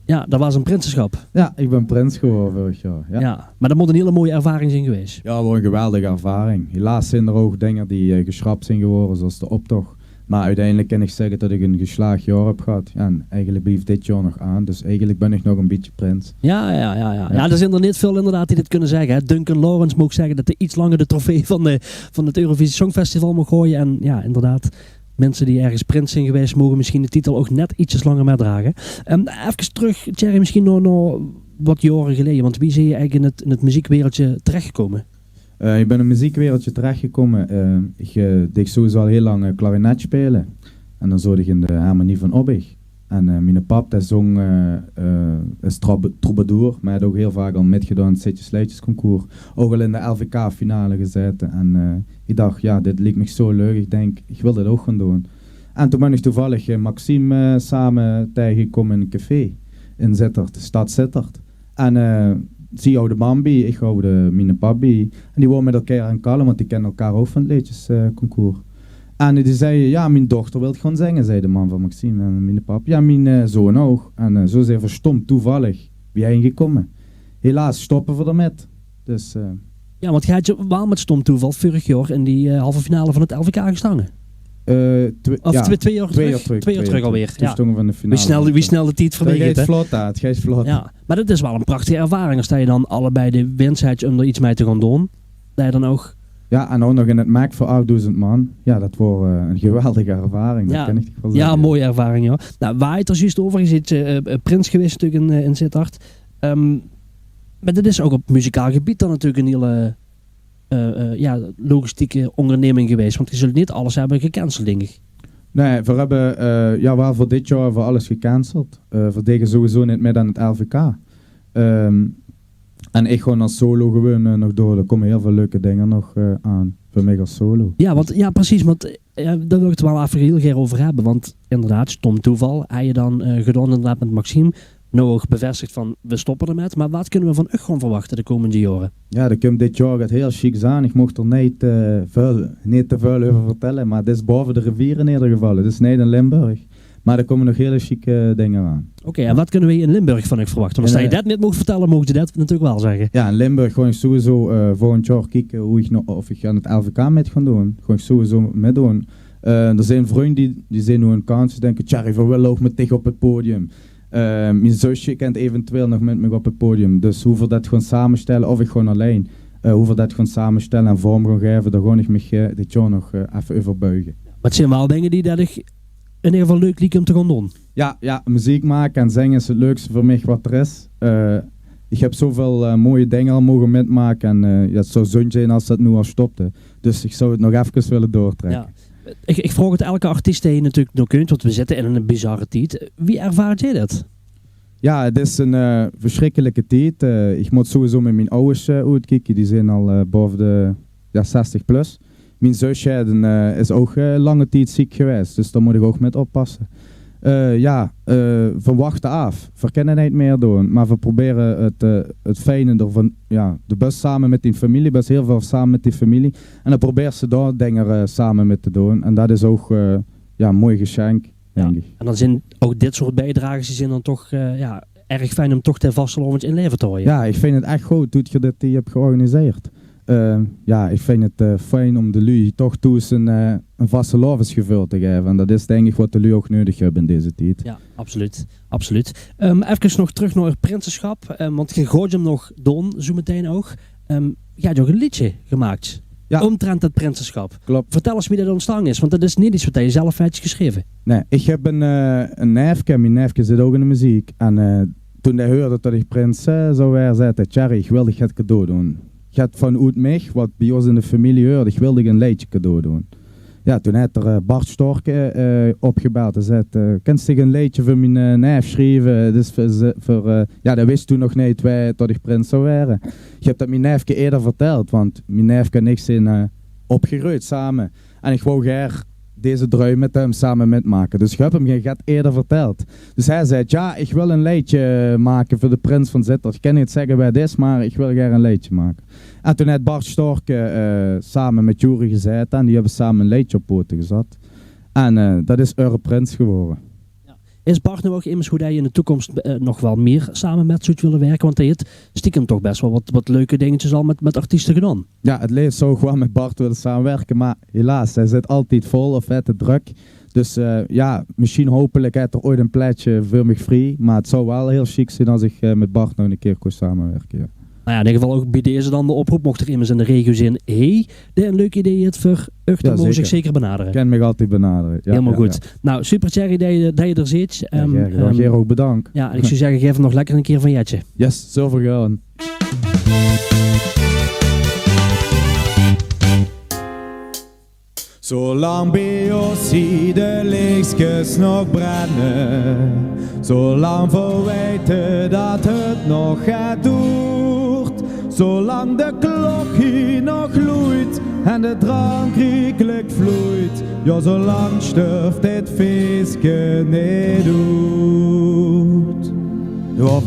Ja, dat was een prinsesschap. Ja, ik ben prins geworden vorig jaar. Ja, Ja, maar dat moet een hele mooie ervaring zijn geweest. Ja, wel een geweldige ervaring. Helaas zijn er ook dingen die eh, geschrapt zijn geworden, zoals de optocht. Maar uiteindelijk kan ik zeggen dat ik een geslaagd jaar heb gehad. Ja, en eigenlijk blijft dit jaar nog aan. Dus eigenlijk ben ik nog een beetje prins. Ja, ja, ja, ja. Ja, er zijn er niet veel inderdaad die dit kunnen zeggen. Hè. Duncan Lawrence mocht zeggen dat hij iets langer de trofee van, de, van het Eurovisie Songfestival mocht gooien. En ja, inderdaad, mensen die ergens prins zijn geweest, mogen misschien de titel ook net ietsjes langer metdragen. Um, even terug, Thierry, misschien nog, nog wat jaren geleden. Want wie ben je eigenlijk in het, in het muziekwereldje terechtgekomen? Eh, ik ben in het muziekwereldje terechtgekomen. Eh, ik eh, deed sowieso al heel lang eh, klarinet spelen. En dan zat ik in de harmonie van Obbig. En eh, mijn pap, die zong, eh, eh, is trouba- troubadour, maar hij had ook heel vaak al metgedaan in het Sitjes Leedjesconcours. Ook al in de L V K-finale gezeten. En eh, ik dacht, ja, dit leek me zo leuk. Ik denk, ik wil dit ook gaan doen. En toen ben ik toevallig eh, Maxime eh, samen tegengekomen in een café in Zitterd, de stad Zitterd. En eh zie houde mam bij, ik houde mijn pap bij. En die woren met elkaar aan kallen, want die kennen elkaar ook van het leedjesconcours. En die zei, ja, mijn dochter wil gaan zingen, zei de mam van Maxime en mijn pap. Ja, mijn eh, zoon ook. En eh, zo zijn we stom toevallig bijeengekomen. Helaas stoppen we ermee. Dus eh, Ja, want je had je wel met stom toeval vorig jaar in die eh, halve finale van het L V K gestangen. eh, twe- Of ja, twee, twee jaar twee terug. jaar terug. Twee jaar terug alweer. Toen Ja. stonden we in de finale. Wie snel, wie snel de tijd Het voorbij gaat gaat, hè? Vlot, hè? Het gaat vlot. Ja, maar dat is wel een prachtige ervaring als dat je dan allebei de winst hebt om er iets mee te gaan doen. Dat je dan ook... Ja, en ook nog in het Mac voor achtduizend man. Ja, dat wordt eh, een geweldige ervaring. Ja. Dat kan ik toch wel Ja, zeggen. Mooie ervaring, ja. Nou, waar je het er juist over gezit, eh, eh, prins geweest natuurlijk in, eh, in Zitterd. Ehm, maar dat is ook op muzikaal gebied dan natuurlijk een hele eh, eh, ja, logistieke onderneming geweest. Want je zult niet alles hebben gecanceld, denk ik. Nee, we hebben eh, ja, wel voor dit jaar hebben we alles gecanceld. Eh we deden sowieso niet met aan het L V K. Ehm, en ik gewoon als solo gewoon eh, nog door. Er komen heel veel leuke dingen nog eh, aan. Voor mij als solo. Ja, want, ja precies. Want eh, ja, daar wil ik het wel even heel graag over hebben. Want inderdaad, stom toeval. Had je dan eh, gedaan inderdaad met Maxime. Nou ook bevestigd van, we stoppen ermee. Maar wat kunnen we van u gewoon verwachten de komende jaren? Ja, dat komt dit jaar gaat heel chic aan. Ik mocht er niet, eh, veel, niet te veel over vertellen. Maar het is boven de rivier in ieder geval. Het is niet in Limburg. Maar er komen nog hele chique dingen aan. Oké, en wat kunnen we in Limburg van u verwachten? Want als En, je eh, dat niet mocht vertellen, mocht je dat natuurlijk wel zeggen. Ja, in Limburg gewoon sowieso eh, volgend jaar kijken hoe ik nog, of ik aan het L V K met ga doen. Gewoon sowieso met doen. Eh, er zijn vrienden die, die zien nu een kans, die denken, Thierry, we willen ook met dich op het podium. Eh, mijn zusje kan eventueel nog met me op het podium. Dus hoe we dat gaan samenstellen, of ik gewoon alleen, eh, hoe we dat gaan samenstellen en vorm gaan geven, daar ga ik me eh, dit jaar nog eh, even over buigen. Maar het zijn wel dingen die dat ik in ieder geval leuk liek om te gaan doen. Ja, ja, muziek maken en zingen is het leukste voor mij wat er is. Eh, ik heb zoveel eh, mooie dingen al mogen metmaken. En eh, ja, het zou zonde zijn als dat nu al stopte. Dus ik zou het nog even willen doortrekken. Ja. Ik, ik vraag het elke artiest die je natuurlijk nog kunt, want we zitten in een bizarre tijd. Wie ervaart jij dat? Ja, het is een eh, verschrikkelijke tijd. Eh, ik moet sowieso met mijn ouders eh, uitkijken. Die zijn al eh, boven de ja, zestig plus. Mijn zusje eh, is ook eh, lange tijd ziek geweest. Dus daar moet ik ook met oppassen. Eh, ja, eh, we wachten af. We kunnen niet meer doen. Maar we proberen het, eh, het fijne ervan. Ja, de bus samen met die familie. Best heel veel samen met die familie. En dan probeert ze daar dingen eh, samen met te doen. En dat is ook eh, ja, een mooi geschenk, denk ik. En dan zijn ook dit soort bijdragers, die zijn dan toch eh, ja, erg fijn um toch de vastelaovend in laeve te haoje. Jao, ich vinj 't ech good det geer dit hie höb georganiseerd. Eh, jao, ich vinj 't, eh, fijn um de luuj toch thoes ein, eh, ein vastelaovesgeveul te gaeve. En det is, dink ich, waat de luuj ouch neudig höbbe in deze tied. Jao, absoluut. Absoluut. Ehm, efkes nog trök nao 't prinsesjap, ehm, want geer gaot 'm nog doon, zoe metein ouch. Ehm, geer höb ouch ein leedje gemaak. Jao. Ómtrent 't prinsesjap. Klop. Vertèl ins wie det óntstange is, want det is neet get waat geer zelf höb gesjreve. Nae, ich höb ein, eh, ein neefke. Mien neefke zit ouch in de meziek. En, eh, toen dae heurde det ich prins, eh, zou waere, zag dae: "Thierry, ich wil dich get cadeau doon. Get vanoet mich, waat bie ós in de femilie heurt, ich wil dich ein leedje cadeau doon." Jao, toen haet 'r, eh, Bart Storken, eh, opgebeld en zag, eh: "Kins dich ein leedje veur mien, eh, neef sjrieve?" Dus veur, ze-, veur, eh, jao, dae wis toen nog neet wae, det ich prins zou waere. Ich höb det mien neefke eerder vertèld, want mien neefke en ich zeen, eh, opgegreujd same. En ich wou gaer deze druim mit häöm same mitmake. Dus ich höb häöm get eerder vertèld. Dus hae zag: "Jao, ich wil ein leedje make veur de prins van Zitterd. Ich kin neet zègke wae 't is, mer ich wil gaer ein leedje make." En toen haet Bart Storken, eh, same mit Joeri gezaete en die höbbe same ein leedje op pote gezat. En, eh, det is Eure Prins gewore. Jao. Is Bart noe ouch emes wo geer in de toekóms, eh, nog waal mieë same mit zólt wille wirke? Want hae haet stiekem toch bès waal waat, waat leuke dingetjes al mit, mit artieste gedaon. Jao, 't leefs zou ich waal mit Bart wille samewirke, mer helaas, hae zit altied vol of haet 't drök. Dus, eh, jao, mesjien hopelik haet 'r oeats ein plaetsje veur mich vrie, mer 't zou waal hiel sjiek zeen es ich, eh, mit Bart nog ein kier kós samewirke, jao. Nou jao, in eder geval ouch bie deze dan de oproop, moch 'r emes in de regio zeen, hè, dae ein leuk idee haet veur uch, dan moge ze uch zeker benadere. Kin mich altied benadere. Jao, hielemaol good. Nou, super Thierry det geer, det geer d'r zeet. Jao, ehm, gaer gedaan. Ehm, gaer ouch bedank. Jao, en ich zou zègke, gaef 'm nog lekker ein kier van Jetje. Yes, zölle v'r gaon. Zolang bie ós hie de leechskes nog brenne, zolang v'r weite det 't nog get doert, zolang de klok hie nog loeit en de drank riekelik vloeit, jao, zolang sjturf dit feeske neet oet. Jao.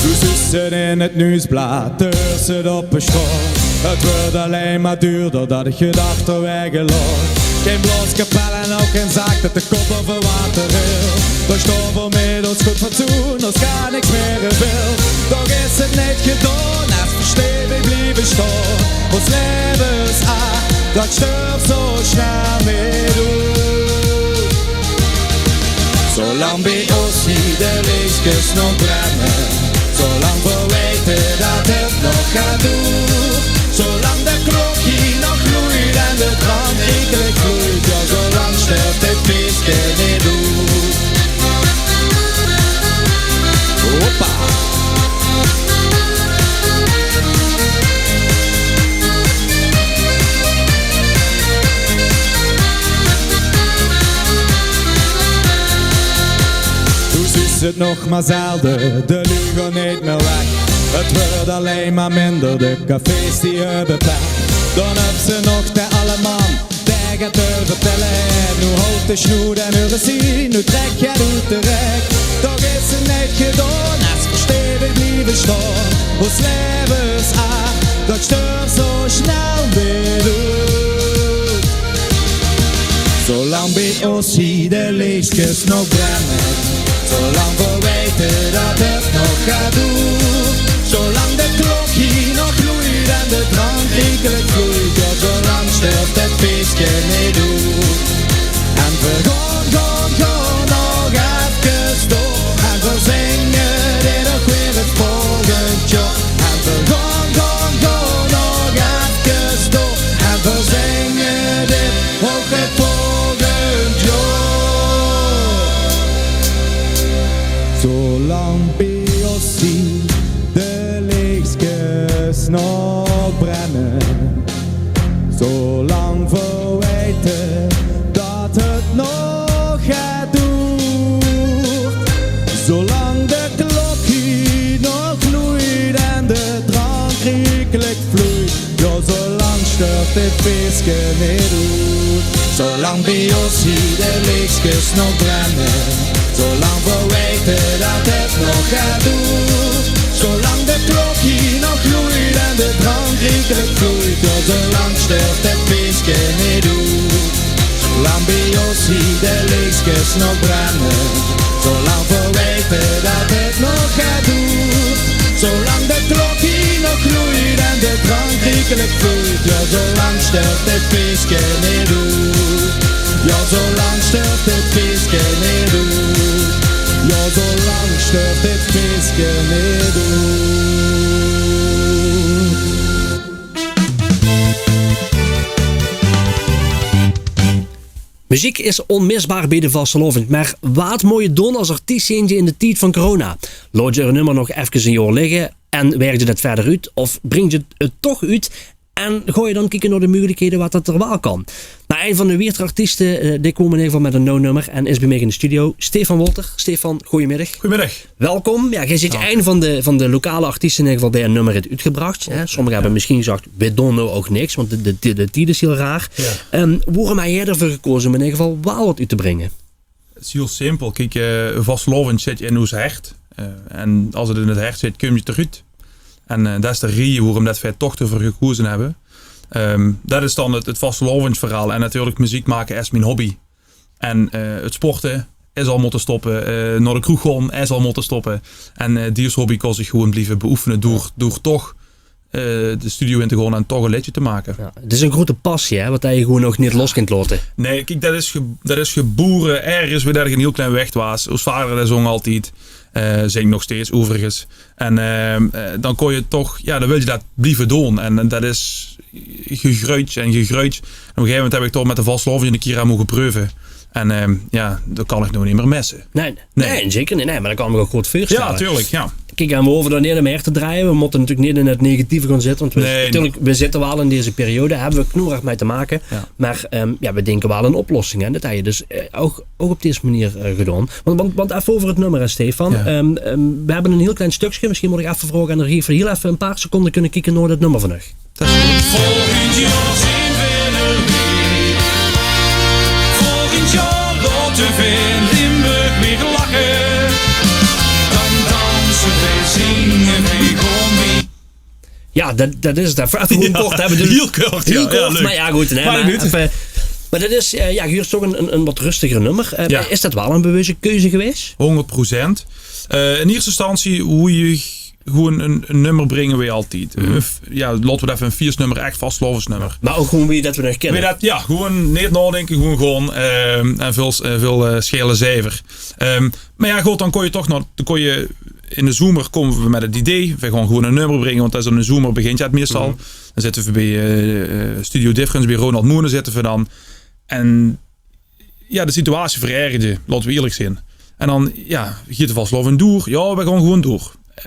Doe zuus 't in 't nuujsblaad, doe huurs 't op de sjtraot. 't Weurt allein mer duurder, det ich 't achterwaeg laot. Gein blaoskapel en ouch gein zaak det de kop baove water hilt. Dao sjtaon v'r mit ós good fatsoen, ós kan niks mieë in beeld. Toch is 't neet gedaon, es v'r sjtevig blieve sjtaon. Ós laeve is aad, det sjturf zo snel neet oet. Zolang bie ós hie de leechskes nog brenne, zolang v'r weite det 't nog get doert, zolang de klok hie nog loeit en de drank riekelik vloeit, jao, zolang sjturf dit feeske neet oet. Hoppa! Doe zuus 't nog mer zelde, de luuj gaon neet mieë weg. 't Weurt allein mer minder, de cafés die höbbe pech. Dan höbs se nog de alle man dae get te vertèlle haet. Noe haolt de snoet en heur ins zien, noe trèk 't oet de rek. Toch is 't neet gedaon, es v'r sjtevig blieve sjtaon. Ós laeve is aad, det sjturf zo snel neet oet. Zolang bie ós hie de leechskes nog brenne, zolang v'r weite det 't nog get doert, zolang de klok hie nog loeit en de drank riekelik vloeit, jao, zolang sjturf 't feeske neet oet. En v'r gaon, gaon, gaon nog efkes door en v'r zinge dit ouch weer 't volgend jaor. En v'r gaon, gaon, gaon nog efkes door en v'r zinge dit ouch 't volgend jaor. Zolang bie ós hie de leechskes nog brenne, Vloeit, jao, zoelang sjtörf dit fieske neet oet. Zoelang bie ós hie de leechskes nog brenne, zoelang veer weite dat 't nog geit doer. Zoelang de klok hie nog loeit en de drank riekelik vloeit, jao, zoelang sjtörf dit fieske neet oet. Zoelang bie ós hie de leechskes nog brenne, zoelang veer weite dat 't nog geit doer. Zoelang de klok hie nog loeit en de drank riekelik vloeit, jao, zoelang sjtörf dit fieske neet oet. Jao, zoelang sjtörf dit fieske neet oet. Jao, zoelang sjtörf dit fieske neet oet. Meziek is ónmisbaar bie de vastelaovend, mer waat mót je doon es artiest zijnde in de tied van corona? Laot je 't nummer nog efkes ein jaor ligke en werk je det wiejer oet? Of bring je 't toch oet en gaon je dan kieke nao de meugelikhede waat det d'r waal kan? Nou, ein van de wiejer artieste, eh, die kwaam in eder geval mit ein nuuj nummer en is bie mich in de studio. Stefan Wolter. Stefan, goojemiddig. Goojemiddig. Welkom. Jao, geer zeet ein van de, van de lokale artieste in eder geval die ein nummer haet oetgebrach, hè. Sommige höbbe mesjien gezag, "Weej doon noow ouch niks", want de, de, de, de tied is hiel raar. Jao. Ehm, waorum höbs doe d'r veur gekaoze um in eder geval waal get oet te bringe? 't Is hiel simpel. Kiek, eh, vastelaovend zit in ós hert. Eh, en es 't in 't hert zit, kump 't d'roet. En, eh, det is de rieje waorum det veer toch d'rveur gekaoze höbbe. Ehm, det is dan 't, 't vastelaovendsverhaol. En natuurlik, meziek make is mien hobby. En, eh, 't sporte is al mótte stoppe. Eh, nao de kroeg gaon is al mótte stoppe. En, eh, die hobby kós ich gewoen blieve beoefene door, door toch, eh, de studio in te gaon en toch ein leedje te make. Jao, 't is ein groete passie, hè, waat det je gewoen ouch neet los kins laote. Nae, kiek, det is ge-, det is gebore örges wo det ich ein hiel klein wicht waas. Ós vader, dae zóng altied, eh, zingk nog steeds, euveriges. En, ehm, eh, dan kóns se toch, jao, dan wils se det blieve doon. En, en det is gegreujd en gegreujd. En op ein gegaeve moment höb ich toch mit de vastelaovend ein kier aan moge preuve. En, ehm, jao, det kan ich noow neet mie misse. Nae, nae, zeker neet. Nae, mer det kan ich mich ouch good veurstelle. Jao, natuurlik, jao. Kiek, en veer hove d'r neet um her te drejje. Veer mótte natuurlik neet in 't negatieve gaon zitte. Want veer, natuurlik, veer zitte waal in deze periode. Höbbe veer knoereg mit te make. Jao. Mer, ehm, jao, veer dinke waal aan oplossings. En det höbs se dus, eh, ouch ouch op dees meneer, eh, gedaon. Want, want, want effe euver 't nummer, hè, Stefan. Jao. Ehm, ehm, veer höbbe ein hiel klein stökske. Mesjien mót ich effe vraoge aan de regie of veer hiel effe ein paar seconde kinne kieke nao det nummer van uch. Det is good. Volgend jaor zeen veer d'r weer. Volgend jaor laote veer Limburg weer lache. Dan danse veer, zinge veer, gaon veer Jao, det, det is 't. Effe, effe gewoen kort, hè. Bedoel, hiel kort, jao, leuk. Mer jao, good, nae, mer effe, mer det is, eh, jao, geer huurt toch ein, ein, ein get rustiger nummer. Eh, is det waal ein bewuste keuze gewaes? Hóngerd procent. Eh, in ierste instantie wól ich gewoen ein, ein nummer bringe wie altied. Eh, f-, jao, laote v'r 't effe ein fiestenummer, ech vastelaovesnummer. Mer ouch gewoen wie det v'r nog kinne. Wie det, jao, gewoen neet naodinke, gewoen gaon, ehm, en väöl, eh, väöl, eh, sjaele zeiver. Ehm, mer jao, good, dan kóns se toch nog, dan kóns se in de zomer kómme v'r mit 't idee, v'r gaon gewoen ein nummer bringe, want det is in de zomer begint 't meistal. Dan zitte v'r bie, eh, Studio Difference, bie Ronald Moenen zitte v'r dan. En jao, de situatie verergerde, laote v'r ierlik zeen. En dan, jao, geit de vastelaovend door. Jao, v'r gaon gewoen door. Eh,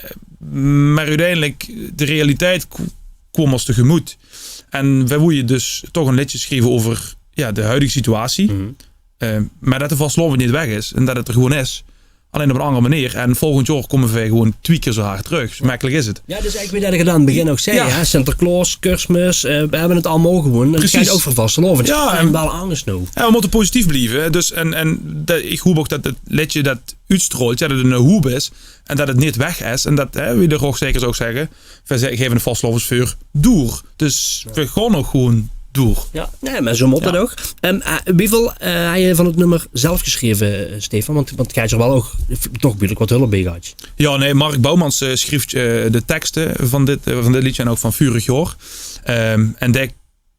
mer oeteindelik, de realiteit k-, kwaam ós tegemoet. En v'r wólde dus toch ein leedje sjrieve euver, jao, de huidige situatie. Eh, mer det de vastelaovend neet weg is en det 't d'r gewoen is. Allein op ein anger meneer. En volgend jaor kómme veer gewoen twieë kier zo hard trök. Zo mekkelik is 't. Jao, dus eigelik wie det gedaon. Begin ouch zag, hè, Sinterklaos, Kersmis, eh, veer höbbe 't allemaol gewoen. En det geit ouch veur vastelaovend. Jao, en waal angers noow. Jao, veer mótte positief blieve. Dus, en, en det, ich haop ouch det 't leedje det oetstraolt, jao, det 't ein hoop is. En det 't neet weg is. En det, hè, wie de Rog Zeikers ouch zag, veer ze-, gaeve de vastelaovend veur door. Dus veer gaon nog gewoen door. Jao, nae, mer zo mót 't ouch. Ehm, eh, wieväöl, eh, höbs se van 't nummer zelf gesjreve, eh, Stefan? Want, want geer höb d'r waal ouch toch behuurlik get hulp bie gehad. Jao, nae, Mark Boumans, eh, sjrief, eh, de tekste van dit, eh, van dit leedje en ouch van veurig jaor. Ehm, en dae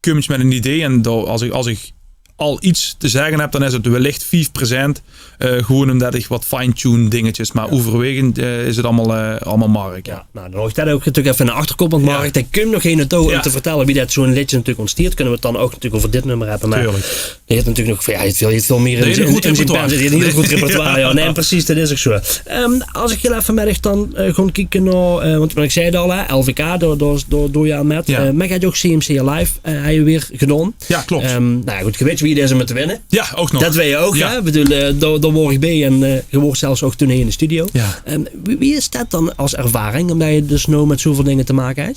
kump mit ein idee en dao, es ich, es ich al get te zègke höb, dan is 't wellich vief procent, eh, gewoen ómdet ich get fine-tune dingetjes, mer euverwaegend, eh, is 't allemaol, eh, allemaol Mark, jao. Jao, nou, dan haoj ich det ouch natuurlik effe in de achterkop, want Mark, dae kump nog hie nao touw óm te vertèlle wie det zoe'n leedje natuurlik óntsteit. Kónne v'r 't dan ouch natuurlik euver dit nummer höbbe, mer dae haet natuurlik nog, jao, hae haet väöl, hae haet väöl mieë in zien, in zien band. Hae haet ein hiel good repertoire, jao. Nae, precies, det is ouch zo. Ehm, es ich hiel effe mit dich dan, eh, gaon kieke nao, eh, want, want ich zag 't al, hè, L V K, dao, dao, dao doon geer aan mit. Jao. Eh, mer geer höb ouch C M C Alive, eh, höb geer weer gedaon. Jao, klop. Ehm, nou jao, good, geer wèt wie det is óm te winne. Jao, ouch nog. Det weit geer ouch, hè? Ich bedoel, eh, dao, dao waor ich bie en, eh, geer waort zelfs ouch toen hie in de studio. Jao. Ehm, wie, wie is det dan es ervaring, ómdet geer dus noow mit zoväöl dinger te make höb?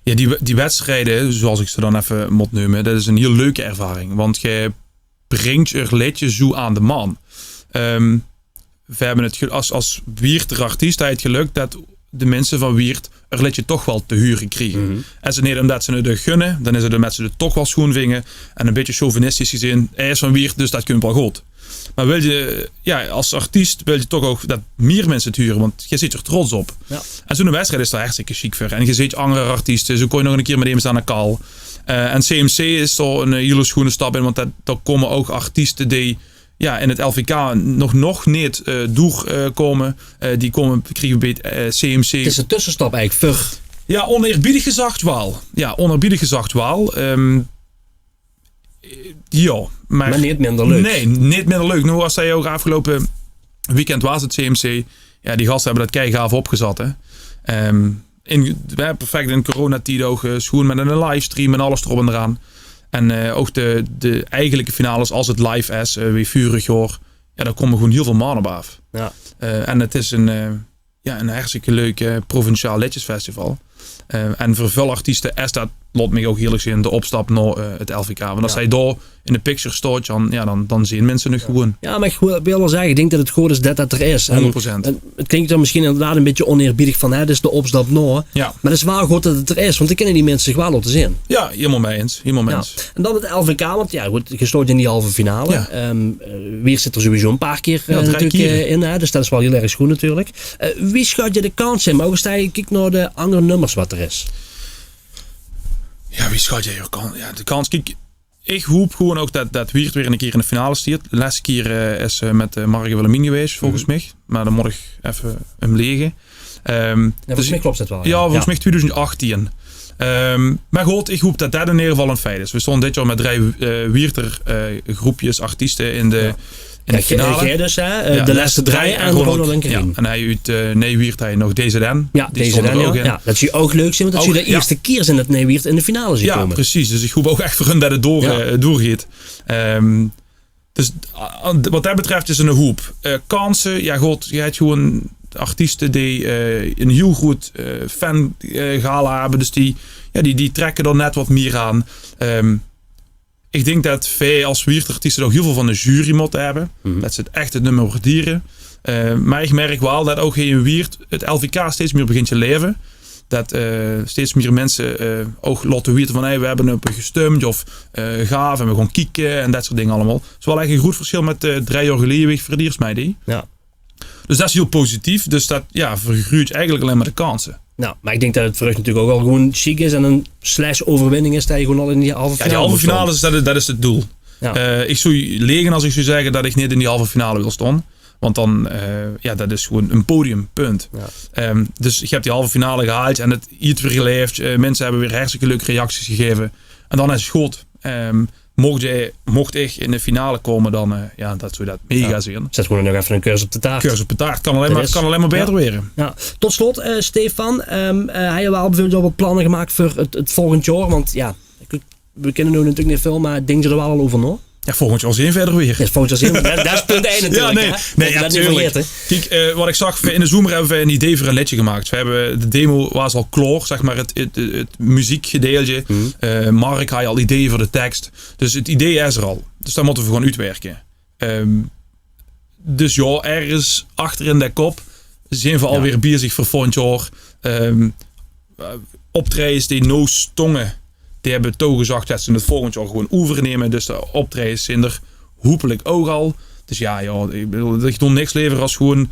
Ja, die, die wedstrijde, zoals ik ze dan effe mót neume, det is 'n hiel leuke ervaring. Want ge bringtj eur leedje zoe aan de man. Ehm, we hebbe 't ge-, as, as Wieërter artiest hae 't geluk det de minse van Wieërt eur leedje toch waal te hure kriege. En is 't neet umdet ze 't eur gunne, dan is 't umdet ze 't toch waal schoen vinge. En 'n bietje chauvinistisch gezeen, hae is van Wieërt, dus det kump waal good. Maar wils se, ja, as artiest wils se toch ouch det mier minse 't hure, want ge zeet eur trots op. En zoe'n wedstrijd is dao hartstikke sjiek veur. En ge zeet anger artieste, zoe kóns se nog 'ne kier mit emes aan de kal. Eh, en C M C is dao 'n, eh, hiel schoene stap in, want det, dao kómme ouch artieste die, ja, in 't L V K nog, nog neet, eh, door, eh, kómme. Eh, die kómme, kriege beej 't, eh, C M C. 't Is 'n tössestap eigelik veur. Ja, oneerbiedig gezag waal. Ja, oneerbiedig gezag waal. Ehm, ja, maar neet minder leuk. Nee, neet minder leuk. Noe waas 't ouch aafgeloupe weekend waas 't C M C. Ja, die gaste hebbe det keigaaf opgezat, hè. Ehm, in, ja, perfect in coronatied ouch, eh, schoen mit 'ne livestream en alles d'rop en d'raan. En, eh, ouch de, de eigenlijke finales as 't live is, eh, wie veurig jaor. Ja, dao kómme gewoen hiel väöl man op aaf. Ja. Eh, en 't is 'n, eh, ja, 'n hartstikke leuk, eh, provinciaal leedjesfestival. Eh, en veur väöl artieste is det, laot mich ouch ierlik zeen, de opstap nao, eh, 't L V K. Want as hae dao in de picture staotj, dan, ja, dan, dan zeen minse 't gewoen. Ja, maar ik wil, wil waal zegge, ik dink det 't good is det det d'r is. En, en 't klinktj dan misschien inderdaad 'n bietje oneerbiedig van, hè, dus de opstap nao. Ja. Maar 't is waal good det 't d'r is, want dan kinne die minse zich waal laote zeen. Ja, hielemaol mit emes. Hielemaol mit emes. En dan 't L V K, want ja, good, ge staotj in die halve finale. Ja. Ehm, eh, Wieërt zit d'r sowieso 'n paar kier, eh, drie kier in, hè, dus det is waal hiel erg schoen natuurlik. Eh, wie sjaotj ge de kans in? Maar ouch as ge kiktj nao de anger nummers waat d'r is. Ja, wie sjaotj ge de kans? Ja, de kans, kiek, ik hoop gewoen ouch det, det Wieërt weer 'ne kier in de finale steet. De lèste kier, eh, is, eh, mit, eh, Marge Willemien gewaes, volges mich. Maar dan mót ik effe um lege. Ehm, ja, volges mich kloptj det waal, ja. Ja, volges mich tweeduizend achttien. Ehm, maar good, ik hoop det det in eder geval 'n feit is. We staon dit jaor mit drie, eh, Wieërter, eh, groepjes, artieste in de, in de finale. Ge-, ge-, dus, hè, eh, de lèste drie en Ronald Winkelien. Ja, en hae oet, eh, Nij-Wieërt, hae nog D Z N. Ja, D Z N, ja. Ja, det zou ouch leuk zeen, want det zou de ierste kier zeen det Nij-Wieërt in de finale zou kómme. Ja, precies. Dus ik hoop ouch ech veur hun det 't door, eh, doorgeet. Ehm, Dus, eh, waat det betröf is 'n hoop, eh, kanse. Ja, god, ge het gewoen artieste die, eh, 'n hiel groet, eh, fan, eh, gala hebbe. Dus die, ja, die, die trèkke d'r net waat mier aan. Ehm, ik dink det veer as Wieërter artieste ouch hiel väöl van de jury mótte hebbe. Det ze 't ech 't nummer waardere. Eh, maar ik merk waal det ouch hie in Wieërt 't L V K steeds mier begintj te laeve. Det, eh, steeds mier minse, eh, ouch laote weite van: hey, we hebbe op uch gestumdj, of, eh, gaaf, en we gaon kieke en det soort dinger allemaol. 't Is waal ech 'n groet versjil mit, eh, drie jaor geleje, wie ik veur 't iers mitdeej. Ja. Dus det is hiel positief. Dus det, ja, vergroetj eigelik allein maar de kanse. Nou, maar ik dink det 't veur uch natuurlik ouch waal gewoen sjiek is en 'n slash overwinning is det ge gewoen al in die halve finale mót staon. Ja, die halve finale is, det, det is 't doel. Ja. Eh, ik zou lege as ik zou zegge det ik neet in die halve finale wil staon. Want dan, eh, ja, det is gewoen 'n podium, punt. Ja. Ehm, dus ge het die halve finale gehaaldj en 't, ieder weer gelaefdj. Eh, minse hebbe weer hartstikke leuke reacties gegaeve. En dan is 't good. Ehm, mocht ge, mocht ik in de finale kómme, dan, eh, ja, det zou det mega zeen. Zet gewoen nog effe 'n kers op de taart. Kers op de taart. Kan allein maar, kan allein maar baeter waere. Ja. Tot slot, eh, Stefan, ehm, eh, hejje waal beveurbeeld al waat planne gemaak veur 't, 't volgendj jaor? Want ja, ik, we kinne noe natuurlik neet väöl, maar dinkse d'r waal al euver nao? Ja, volgendj jaor zeen we d'r weer. Ja, volgendj jaor zeen we. Det, det is punt ein natuurlik, hè? Ja, nee, nee, ja, det neet vergaete. Kiek, eh, waat ik zag, in de zomer hebbe we 'n idee veur 'n leedje gemaak. We hebbe, de demo waas al klaor, zeg maar, 't, 't, 't muziekgedeeltje. Eh, Mark haaj al ideeë veur de teks. Dus 't idee is d'r al. Dus det mótte we gewoen oetwerke. Ehm, dus ja, örges achter in de kop zeen we alweer bezig veur volgendj jaor. Ehm, eh, optraejes die noe stónge, die hebbe toegezag det ze 't volgendj jaor gewoen euvernumme. Dus de optraejes zeen d'r hopelik ouch al. Dus ja, ja, ik bedoel, ik doon niks lever as gewoen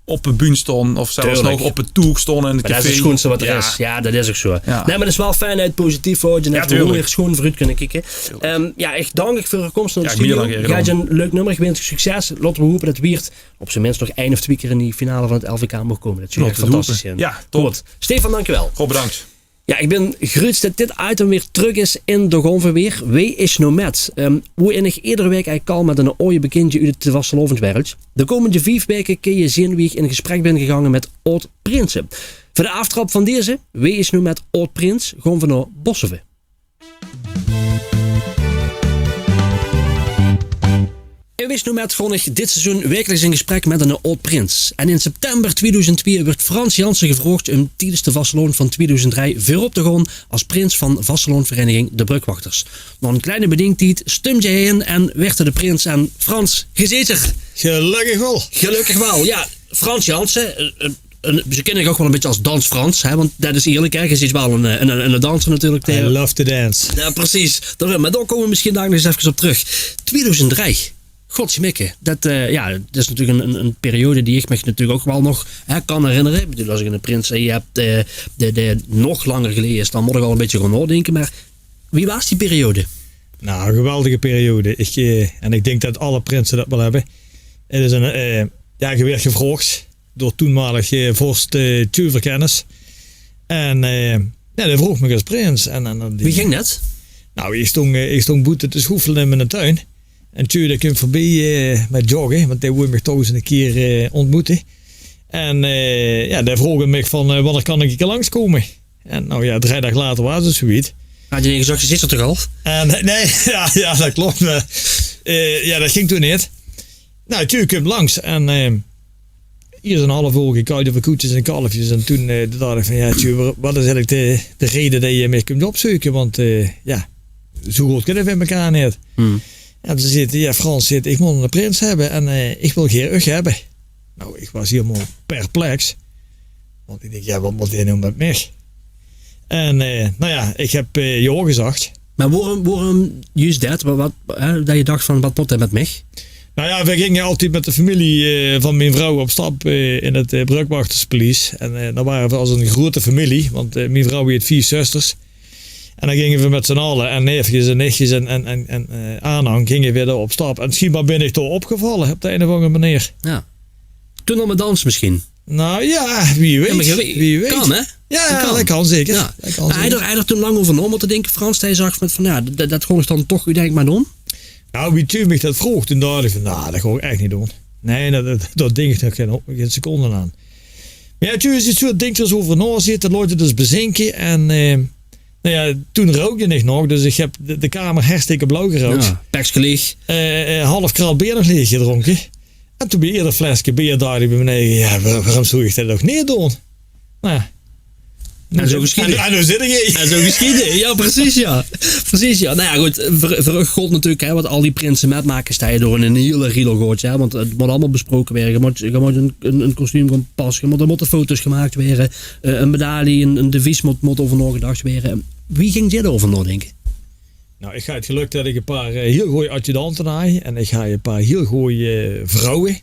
op de bühne staon of zelfs nog op 't toeg staon in 't café. Det is 't sjoenste waat d'r is. Ja, det is ouch zo. Ja. Nee, maar det is waal fijn det 't positief waerdj en det we weer sjoen veuroet kinne kieke. Ehm, ja, ik dank uch veur eur kóms nao de studio. Ge het 'n leuk nummer, ik wins uch succes. Laote we hope det Wieërt op zien mins nog ein of twie kier in die finale van 't L V K maag kómme. Det zou ech fantastisch zeen. Ja, top. Good. Stefan, dankjewel. Rob, bedankt. Ja, ik bin gruuts det dit item weer trök is in De Gaon Veer Weer. Wee is noe mèt? Ehm, wie ik eder waek eigelik kal mit 'nen aoje bekindje oet 't vastelaoveswereld. De kómmendje vief waeke kinne we zeen wie ik in gesprek bin gegange mit Aod Prinsen. Veur de aaftrap van deze, Wee is noe mèt Aod Prins, gaon we nao Bosseve. Wis noe mèt gaon ich dit seizoen wekeliks in gesprek mèt 'nen aod-prins. En in september tweeduizend twee woort Frans Janssen gevraogd um tiedes de vastelaovend van tweeduizend drie veurop te gaon es prins van vastelaovendvereiniging De Brögwachters. Nao 'n kleine bedingtied stumde hae in en woort 'r de prins. En Frans, geer zeet d'r. Gelökkig waal. Gelökkig waal, jao. Frans Janssen, eh, eh, en ze kinne dich ouch waal e bietje es Dans Frans, hè, want det is ierlik, hè, ge zeet waal 'ne, eh, 'ne, 'ne danser natuurlik. I love to dance. Jao, precies. Daorum, mer dao kómme v'r mesjien dalik nog ins efkes op trök. Tweeduizend drie. Godsjmikke. Det, eh, jao, det is natuurlik 'n, 'n, 'n periode die ich mich natuurlik ouch waal nog, hè, kan herinnere. Ich bedoel, es ich 'ne prins, eh, höb, eh, dae, dae nog langer geleje is, dan mót ich waal e bietje gaon naodinke. Mer wie waas die periode? Nou, 'n geweldige periode. Ich, eh, en ich dink det alle prinse det waal höbbe. 't Is 'n, eh, jao, ge woort gevraogd door toenmalig, eh, vorst, eh, Tjeu Verkennis. En, eh, jao, dae vroog mich es prins. En, en, en die... Wie ging det? Nou, ich stóng, eh, ich stóng boete te sjoefele in miene tuin. En Tjeu, dae kump veurbie, eh, mèt jogge, want dae wól mich toch ins 'ne kier, eh, óntmoete. En, eh, jao, dae vroog aan mich van, eh, wanneer kan ich 'ne kier langskómme? En nou jao, drei daag later waas 't zoe wied. Haw dae neet gezag, ge zeet d'r toch al? En, nae, jao, jao, det klop. Mer, eh, jao, det ging toen neet. Nou, Tjeu kump langs en, eh, hie is 'n half oor gekajd euver koetjes en kalfjes. En toen, eh, dach ich van, jao, Tjeu, wa-, wat is eigelik de, de reden det ge mich kump opzeuke? Want, eh, jao, zoe good kinne v'r mekaar neet. Jao, toen zaet 'r, jao, Frans, zaet 'r, ich mót 'ne prins höbbe en, eh, ich wil gaer uch höbbe. Nou, ich waas hielemaol perplex. Want ich dink, jao, wat mót dae noe mèt mich? En, eh, nou jao, ich höb, eh, jao gezag. Mer waorum, waorum juus det? Wat, wat, hè, det ge dach van, wat mót dae mèt mich? Nou jao, veer ginge altied mèt de femilie, eh, van mien vrouw op stap, eh, in 't, eh, Brögwachterspaleis. En, eh, dan wore veer es 'n groete femilie, want, eh, mien vrouw haet vief zusters. En dan ginge veer mèt z'n alle, en neefkes en nichtjes en, en, en, en, eh, aanhang, ginge veer dao op stap. En schienbaar bin ich dao opgevalle op de ein of anger meneer. Jao. Toen al mèt danse mesjien? Nou jao, wie weit. Wie weit. Kan, hè? Jao, det kan zeker. Mer hae haet d'r, hae haet d'r toen lang euver nao mótte dinke, Frans, det hae zag van, van, jao, det, det gaon ich dan toch oeteindelik mer doon? Nou, wie Tjeu mich det vroog, toen dach ich van, nou, det gaon ich ech neet doon. Nae, det, det, dao dink ich nog gein, gein seconde aan. Mer jao, Tjeu is zoe, dink d'r ins euver nao, zit, laot 't ins bezinke. En, eh, nou jao, toen rookde ich nog, dus ich höb de, de kamer hartstikke blauw gerook. Jao, pekske leeg. Eh, eh, half kraal beer nog leeg gedrónke. En toen bie eder fleske beer dach ich bie mien eige, jao, wa-, waorum zów ich det ouch neet doon? Nou jao. En zoe gesjeie. En, en noe zit ich hie. En zoe gesjeie. Jao, precies, jao. Precies, jao. Nou jao, good, veur, veur uch gold natuurlik, hè, wat al die prinse mètmake, staon ze door 'n hiel riedel, hè, want 't mót allemaol besproke waere. Ge mót, ge mót 'n, 'n, 'n kostuum gaon passe, ge mót, d'r mótte foto's gemaak waere, eh, 'n medaille, 'n, 'n devies mót, mót euver naogedach waere. Wie ging geer dao-euver naodinke? Nou, ich haw 't gelök det ich e paar, eh, hiel gooj adjudante haw. En ich haw e paar hiel gooj, eh, vrouwe.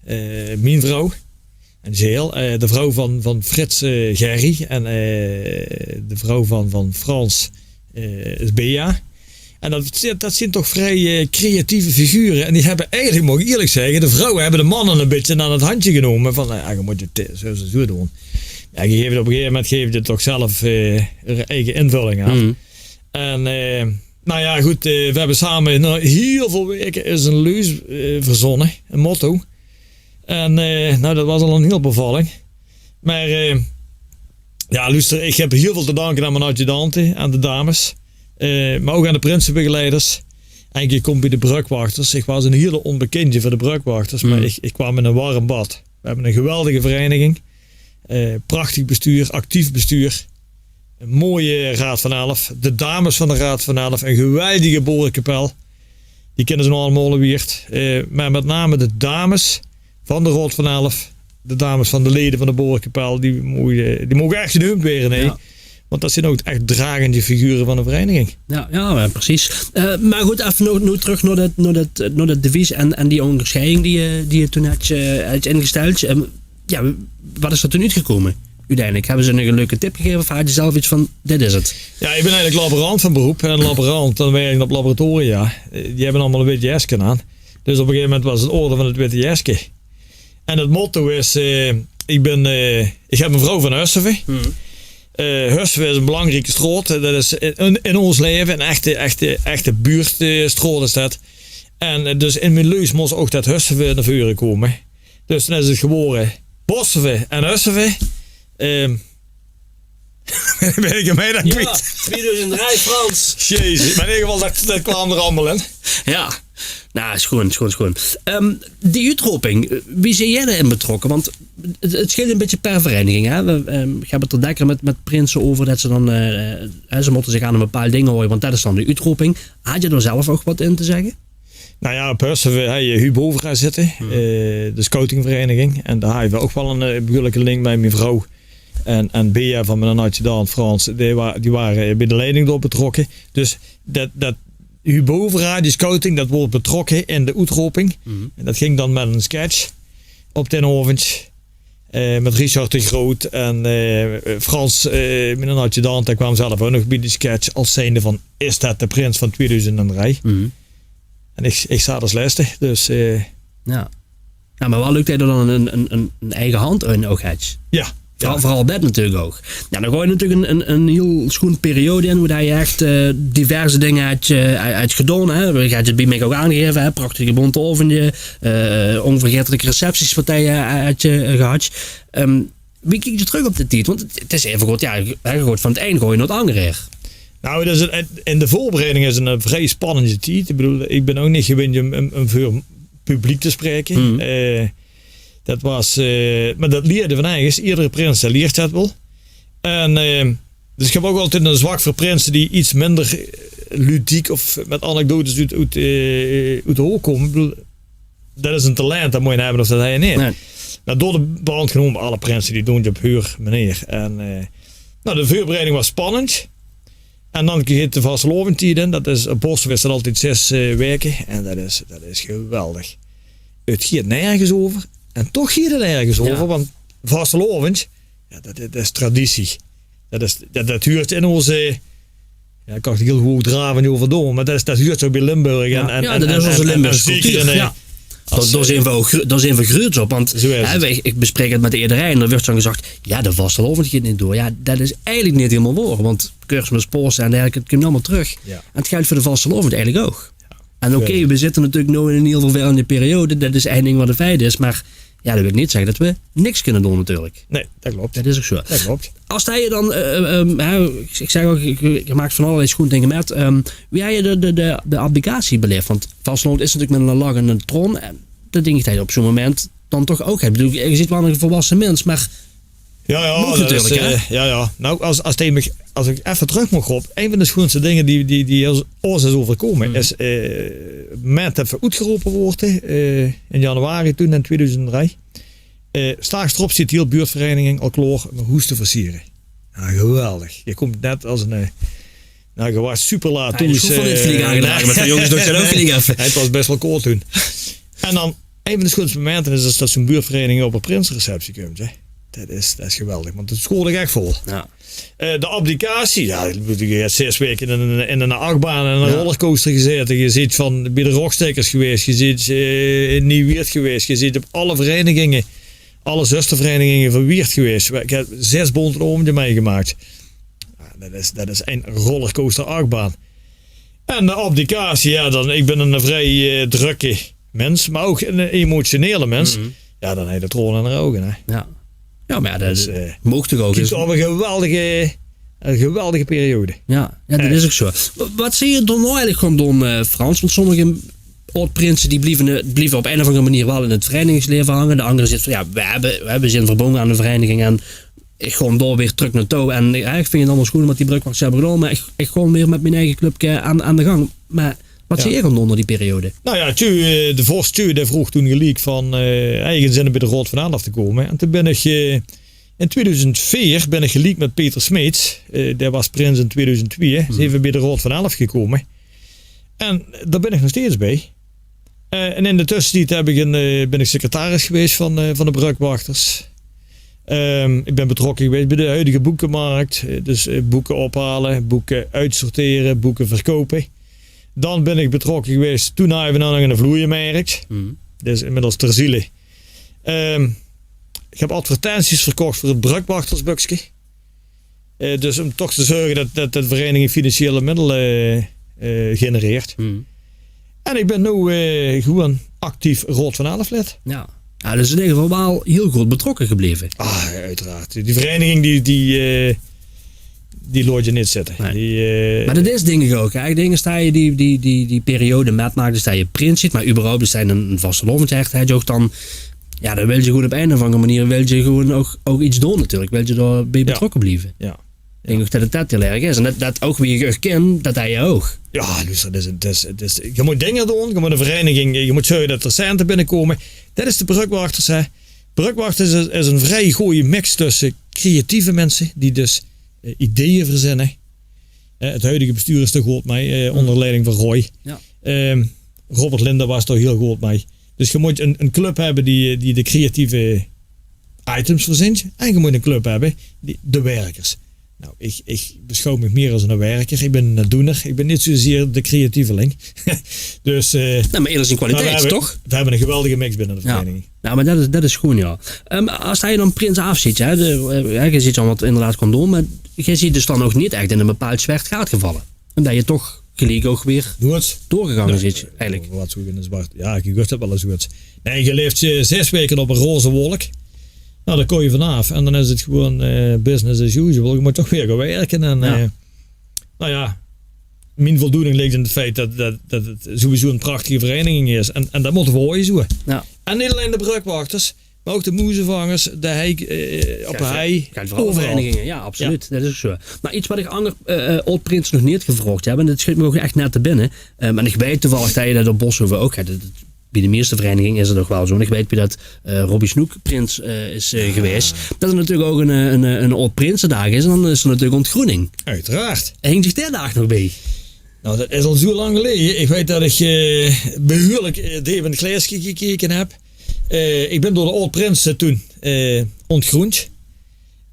Eh, mien vrouw. En Jael, eh, de vrouw van, van Frits, eh, Gerry. En, eh, de vrouw van, van Frans, eh, is Bea. En det, det zeen toch vrie, eh, creatieve figure. En die höbbe eigelik, mót ich ierlik zègke, de vrouwe höbbe de manne e bietje aan 't handje genómme. Van, eh, jao, ge mót 't, eh, zoe, zoe, zoe doon. Jao, ge gaef 't op e gegaeve moment, gaef ge 't toch zelf, eh, eur eige invölling aan. En, eh, nou jao, good, eh, veer höbbe same nog hiel väöl waeke ins 'n leus, eh, verzónne, e motto. En, eh, nou, det waas al 'n hiel bevalling. Mer, eh, jao, loester, ich höb hiel väöl te danke aan mien adjudante, aan de dames, eh, mer ouch aan de prinsebegeleiders. En ich kóm bie de Brögwachters. Ich waas 'ne hiele ónbekindje veur de Brögwachters, mer ich, ich kwaam in e werm bad. Veer höbbe 'n geweldige vereiniging. Eh, prachtig bestuur, actief bestuur. 'n Mooie Raod van Elf. De dames van de Raod van Elf. 'n Geweldige boerekapel. Die kinne ze nog allemaol in Wieërt. Eh, mer mèt name de dames van de Raod van Elf. De dames van de lede van de boerekapel. Die moge, die moge ech geneump waere, hè. Jao. Want det zeen ouch ech dragende figure van de vereiniging. Jao, jao, jao, precies. Eh, mer good, effe noe, noe trök nao det, nao det, nao det devies en, en die óngersjeiding die, eh, die ge toen höb, eh, höb ingesteld. Ehm, jao, wat is d'r toen oetgekómme? Oeteindelik, höbbe ze nog 'n leuke tip gegaeve of hads se zelf get van, dit is 't? Jao, ich bön eigelik laborant van beroep. En laborant, dan wirk ich op laboratoria. Eh, die höbbe allemaol e wit jeske aan. Dus op e gegaeve moment waas 't orde van 't witte jeske. En 't motto is, eh, ich bön, eh, ich höb 'n vrouw van Husseve. Eh, Husseve is 'n belangrieke straot. Det is in, in, in ós laeve 'n echte, echte, echte buurt, eh, straot is det. En, eh, dus in mien leus mós ouch det Husseve nao veure kómme. Dus toen is 't gewore Bosseve en Husseve. Ehm, bön ich 'm dan kwiet. Jao, tweeduizend drie, Frans. Jezus, mer in eder geval, det, det kwaam d'r allemaol in. Jao. Nou, schoon, schoon, schoon. Ehm, die oetroping, eh, wie zeet geer dao-in betrokke? Want 't, 't sjilt 'n bietje per vereiniging, hè? Veer, ehm, höbbe 't d'r dèkker mit, mit prinse euver det ze dan, eh, hè, ze mótte zich aan 'n bepaald ding haoje, want det is dan de oetroping. Haaj geer dao zelf ouch get in te zègke? Nou ja, op Hörs höbbe veer, hè, Huub Bovera zitte, eh, de scoutingvereiniging. En dao hawwe veer ouch waal 'n, eh, behuurlike link mit mien vrouw. En, en Bea van mien adjudant Frans, die wa-, die wore, eh, bie de leiding dao betrokke. Dus det, det Huub Bovera, die scouting, det woort betrokke in de oetroping. En det ging dan mit 'ne sketch op daen aovend. Eh, mit Richard de Groot en, eh, Frans, eh, mien adjudant, dae kwaam zelf ouch nog bie die sketch es zijnde van: is det de prins van tweeduizend en drie? En ich, ich zaot es lèste, dus, eh, Ja. Ja, mer waal leuk det geer dan 'n, 'n, 'n, 'n eige hand in ouch höbs. Ja. Veural, veural det natuurlik ouch. Ja, dan gaon geer natuurlik 'n, 'n, 'n hiel schoon periode in, wo det geer ech, eh, diverse dinger höbs, eh, höbs gedaon, hè. Geer höbs 't bie mich ouch aangegaeve, hè. Prachtige bónte aovendje, eh, ónvergaetelike recepties waat geer, eh, höbs, eh, gehad. Ehm, wie kiek geer trök op dae tied? Want 't, 't is eve good, ja, hè, geer gaot van 't ein gaon geer nao 't anger. Nou, det is 'n, in de veurbereiding is 'n, eh, vrie spannende tied. Ich bedoel, ich bön ouch neet gewindj óm, óm, óm veur publiek te spraeke. Eh, det waas, eh, mer det lieërdje van eiges. Iedere prins dae lieërt det waal. En, eh, dus ich höb ouch altied 'n zwak veur prinse die get minder, eh, ludiek of mit anekdotes oet, oet, eh, oet de hook kómme. Ich bedoel, det is 'n talent, det mót geer höbbe of det höbs se neet. Nae. Mer door de brand genómme, alle prinse die doon 't op häör meneer. En, eh, nou, de veurbereiding waas spannend. En dan geit de vastelaovendstied in. Det is, op Boshof is det altied zès, eh, waeke. En det is, det is geweldig. 't Geit nörges euver. En toch geit 't örges euver, want vastelaovend, ja, det, det, det is traditie. Det is, det, det huuert in ós, ja, ich kan d'r hiel hoogdravend euver doon, mer det is, det huuert zo bie Limburg. En, en, ja, det is ós Limburgse cultuur. Ja. Dao, dao zeen veer ouch gru-, dao zeen veer gruuets op, want, hè, ich, ich bespraek 't mit ederein, d'r wuuert dan gezag: ja, de vastelaovend geit neet door. Ja, det is eigelik neet hielemaol waor, want Keersmis, Paose en dergelijke, 't kump allemaol trök. Ja. En 't geldj veur de vastelaovend eigelik ouch. Ja. En oké, veer zitte natuurlik noe in 'n hiel vervelende periode, det is ein ding waat 'n feit is, mer ja, det wilt neet zègke det veer niks kinne doon natuurlik. Nae, det klop. Det is ouch zo. Det klop. Es geer dan, eh, eh, ehm, hè, ich, ich zègk ouch, geer, geer maak van allerlei schoon dinger mit. Ehm, wie höbs se de, de, de, de abdicatie belaef? Want vastelaovend is natuurlik mit 'ne lach en 'ne traon. En det dink ich det se op zoe'n moment dan toch ouch höbs. Ich bedoel, geer zeet waal 'ne volwasse mins, mer Ja, ja, det is natuurlik, hè? Eh, ja, ja. Nou, es, es geer mich, es ich effe trök maag, Rob, ein van de schoonste dinger die, die, die ós, ós is euverkómme, is, eh, 't moment det veer oetgerope woorte, eh, in januari toen in tweeduizend drie. Eh, 's daags d'rop zit hiel buurtvereiniging al klaor óm 't hoes te versiere. Ja, geweldig. Geer kómtj net es 'n, eh, nou, geer waart super laat thoes, eh, vlieg aangedrage, mer de jónges doon zelf vlieg effe. 't Waas bès waal koud toen. En dan ein van de schoonste momente is, is det zoe'n buurtvereiniging op 'n prinsereceptie kump, hè. Det is, det is geweldig, want 't sjoort dich ech vol. Ja. Eh, de abdicatie, ja, ich bedoel, geer höbtj zès waeke in 'n, in 'n achtbaan en 'n rollercoaster gezaete. Geer zeetj van, bie de Rogstaekers gewaes, geer zeetj, eh, in Niewierd gewaes, geer zeetj op alle vereiniginge, alle zustervereiniginge van Wieërt gewaes. Veer, ich höb zès bónte aovendje mitgemaak. Ja, det is, det is ein rollercoaster achtbaan. En de abdicatie, ja, dan, ich bön 'ne vrie, eh, drökke mins, mer ouch 'ne emotionele mins. Ja, dan höbs se de traone in de ouge, hè. Ja. Ja, mer ja, det, dus, eh, moog toch ouch. 't Is ein geweldige, ein geweldige periode. Ja, ja, det is ouch zo. Wa-, waat zeen geer dan noe eigelik gaon doon, eh, Frans? Want sommige aod-prinse die blieve, blieve op ein of anger meneer waal in 't vereinigingsleven hange. De angere zègke van, ja, veer höbbe, veer höbbe, zeen verbónje aan de vereiniging en ich gaon dao weer trök naotouw. En, ja, ich vinj 't allemaol schoon waat die Brökwachters höbbe gedaon, mer ich, ich gaon weer mit mien eige clubke aan, aan de gang. Mer waat zeen geer gaon doon in die periode? Nou ja, Tju, eh, de vors Tju, dae vroog toen geliek van, eh, eigelik zin óm bie de Raod van Elf te kómme. En toen bön ich, eh, in tweeduizend veer bön ich geliek mit Peter Smeets, eh, dae waas prins in tweeduizend twee, zeen veer bie de Raod van Elf gekómme. En dao bön ich nog steeds bie. Eh, en in de tössetied höb ich 'n, eh, bön ich secretaris gewaes van, eh, van de Brökwachters. Ehm, ich bön betrokke gewaes bie de huidige boekemarkt. Eh, dus, eh, boeke ophaole, boeke oetsortere, boeke verkoupe. Dan bön ich betrokke gewaes, toen hawwe veer nog 'ne vloeiemarkt. Det is inmiddels ter ziele. Ehm, ich höb advertenties verkoch veur 't Brökwachtersbökske. Eh, dus óm toch te zörge det, det de vereiniging financiële middele, eh, eh, genereert. En ich bön noe, eh, gewoeën actief Raod van Elf lid. Ja. Ja, dus in eder geval waal hiel good betrokke gebleve. Ah, oeteraard. Die vereiniging die, die, eh, die loat je neet zitte. Nae. Die, eh, Mer det is dink ich ouch, hè. Ich dink, es se die, die, die, die periode mitmaaks, es se prins bös, mer überhaupt es se ein, ein vastelaovendje höbs, höbs se ouch dan, jao, dan wils se gewoon op ein of anger meneer wils se gewoon ouch, ouch get doon natuurlik. Wils se dao bie betrokke blieve. Jao. Ich dink ouch det 't det hiel erg is. En det, det ouch wie ich dich kin, det höbs se ouch. Jao, dus det is, 't is, 't is, je mót dinger doon, je mót ein vereiniging, je mót zörge det d'r cente binnekómme. Det is de Brökwachters, hè. Brökwachters is, is ein vrie gooj mix tösse creatieve minse, die dus, eh, ideeë verzinne. Eh, 't huidige bestuur is d'r good mei, eh, ónger leiding van Roy. Jao. Ehm, Robert Linde waas d'r hiel good mei. Dus je mót ein, ein club höbbe die, die de creatieve items verzint. En je mót ein club höbbe die, de werkers. Nou, ich, ich besjouw mich mier es eine werker. Ich bin eine doener. Ich bin neet zoezier de creatieveling. Dus, eh, Nae, mer eder zien kwaliteit, toch? Veer höbbe ein geweldige mix binne de vereiniging. Jao, mer det is, det is good, jao. Ehm, es se dan prins aafzits, hè, de, eh, hè, ge zits al waat inderdaad kan doon, mer ge zits dus dan ouch neet ech in ein bepaald zwart gaat gevalle. Ómdet ge toch geliek ouch weer doorgegange zits, eigelik. Waat zoe in de zwart. Jao, ge huurt 't waal ins good. Nae, ge laefs, eh, zes waeke op ein roze wolk. Nou, dao kóms se vanaaf. En dan is 't gewoon, eh, business as usual. Je mót toch weer gaon wirke. En, eh, nou jao, mien voldoening ligk in 't feit det, det, det 't sowieso ein prachtige vereiniging is. En, en det mótte v'r haoje zoe. Jao. En neet allein de Brökwachters, mer ouch de Moezevangers, de Hei, eh, op de Hei. Geit veural euveral. Vereinigingen, jao, absoluut. Jao. Det is ouch zoe. Mer get waat ich anger, eh, eh, aod-prinse nog neet gevraog höb, en det sjeet mich ouch ech net te binne. Eh, en ich weit toevallig det se det op Boshoeve ouch höbs. Det, det, bie de meiste vereinigingen is det ouch waal zoe. En ich weit bie det, eh, Robbie Snoek prins, eh, is, eh, gewaes, det d'r natuurlik ouch ein, eh, ein, eh, ein aod-prinsedaag is. En dan is d'r natuurlik óntgroening. Oeteraard. Hingk dich dae daag nog bie? Nou, det is al zoe lang geleje. Ich weit det ich, eh, behuurlik, eh, deep in 't glaeske gekeke höb. Eh, ich bin door de aod-prinse toen, eh, óntgroend.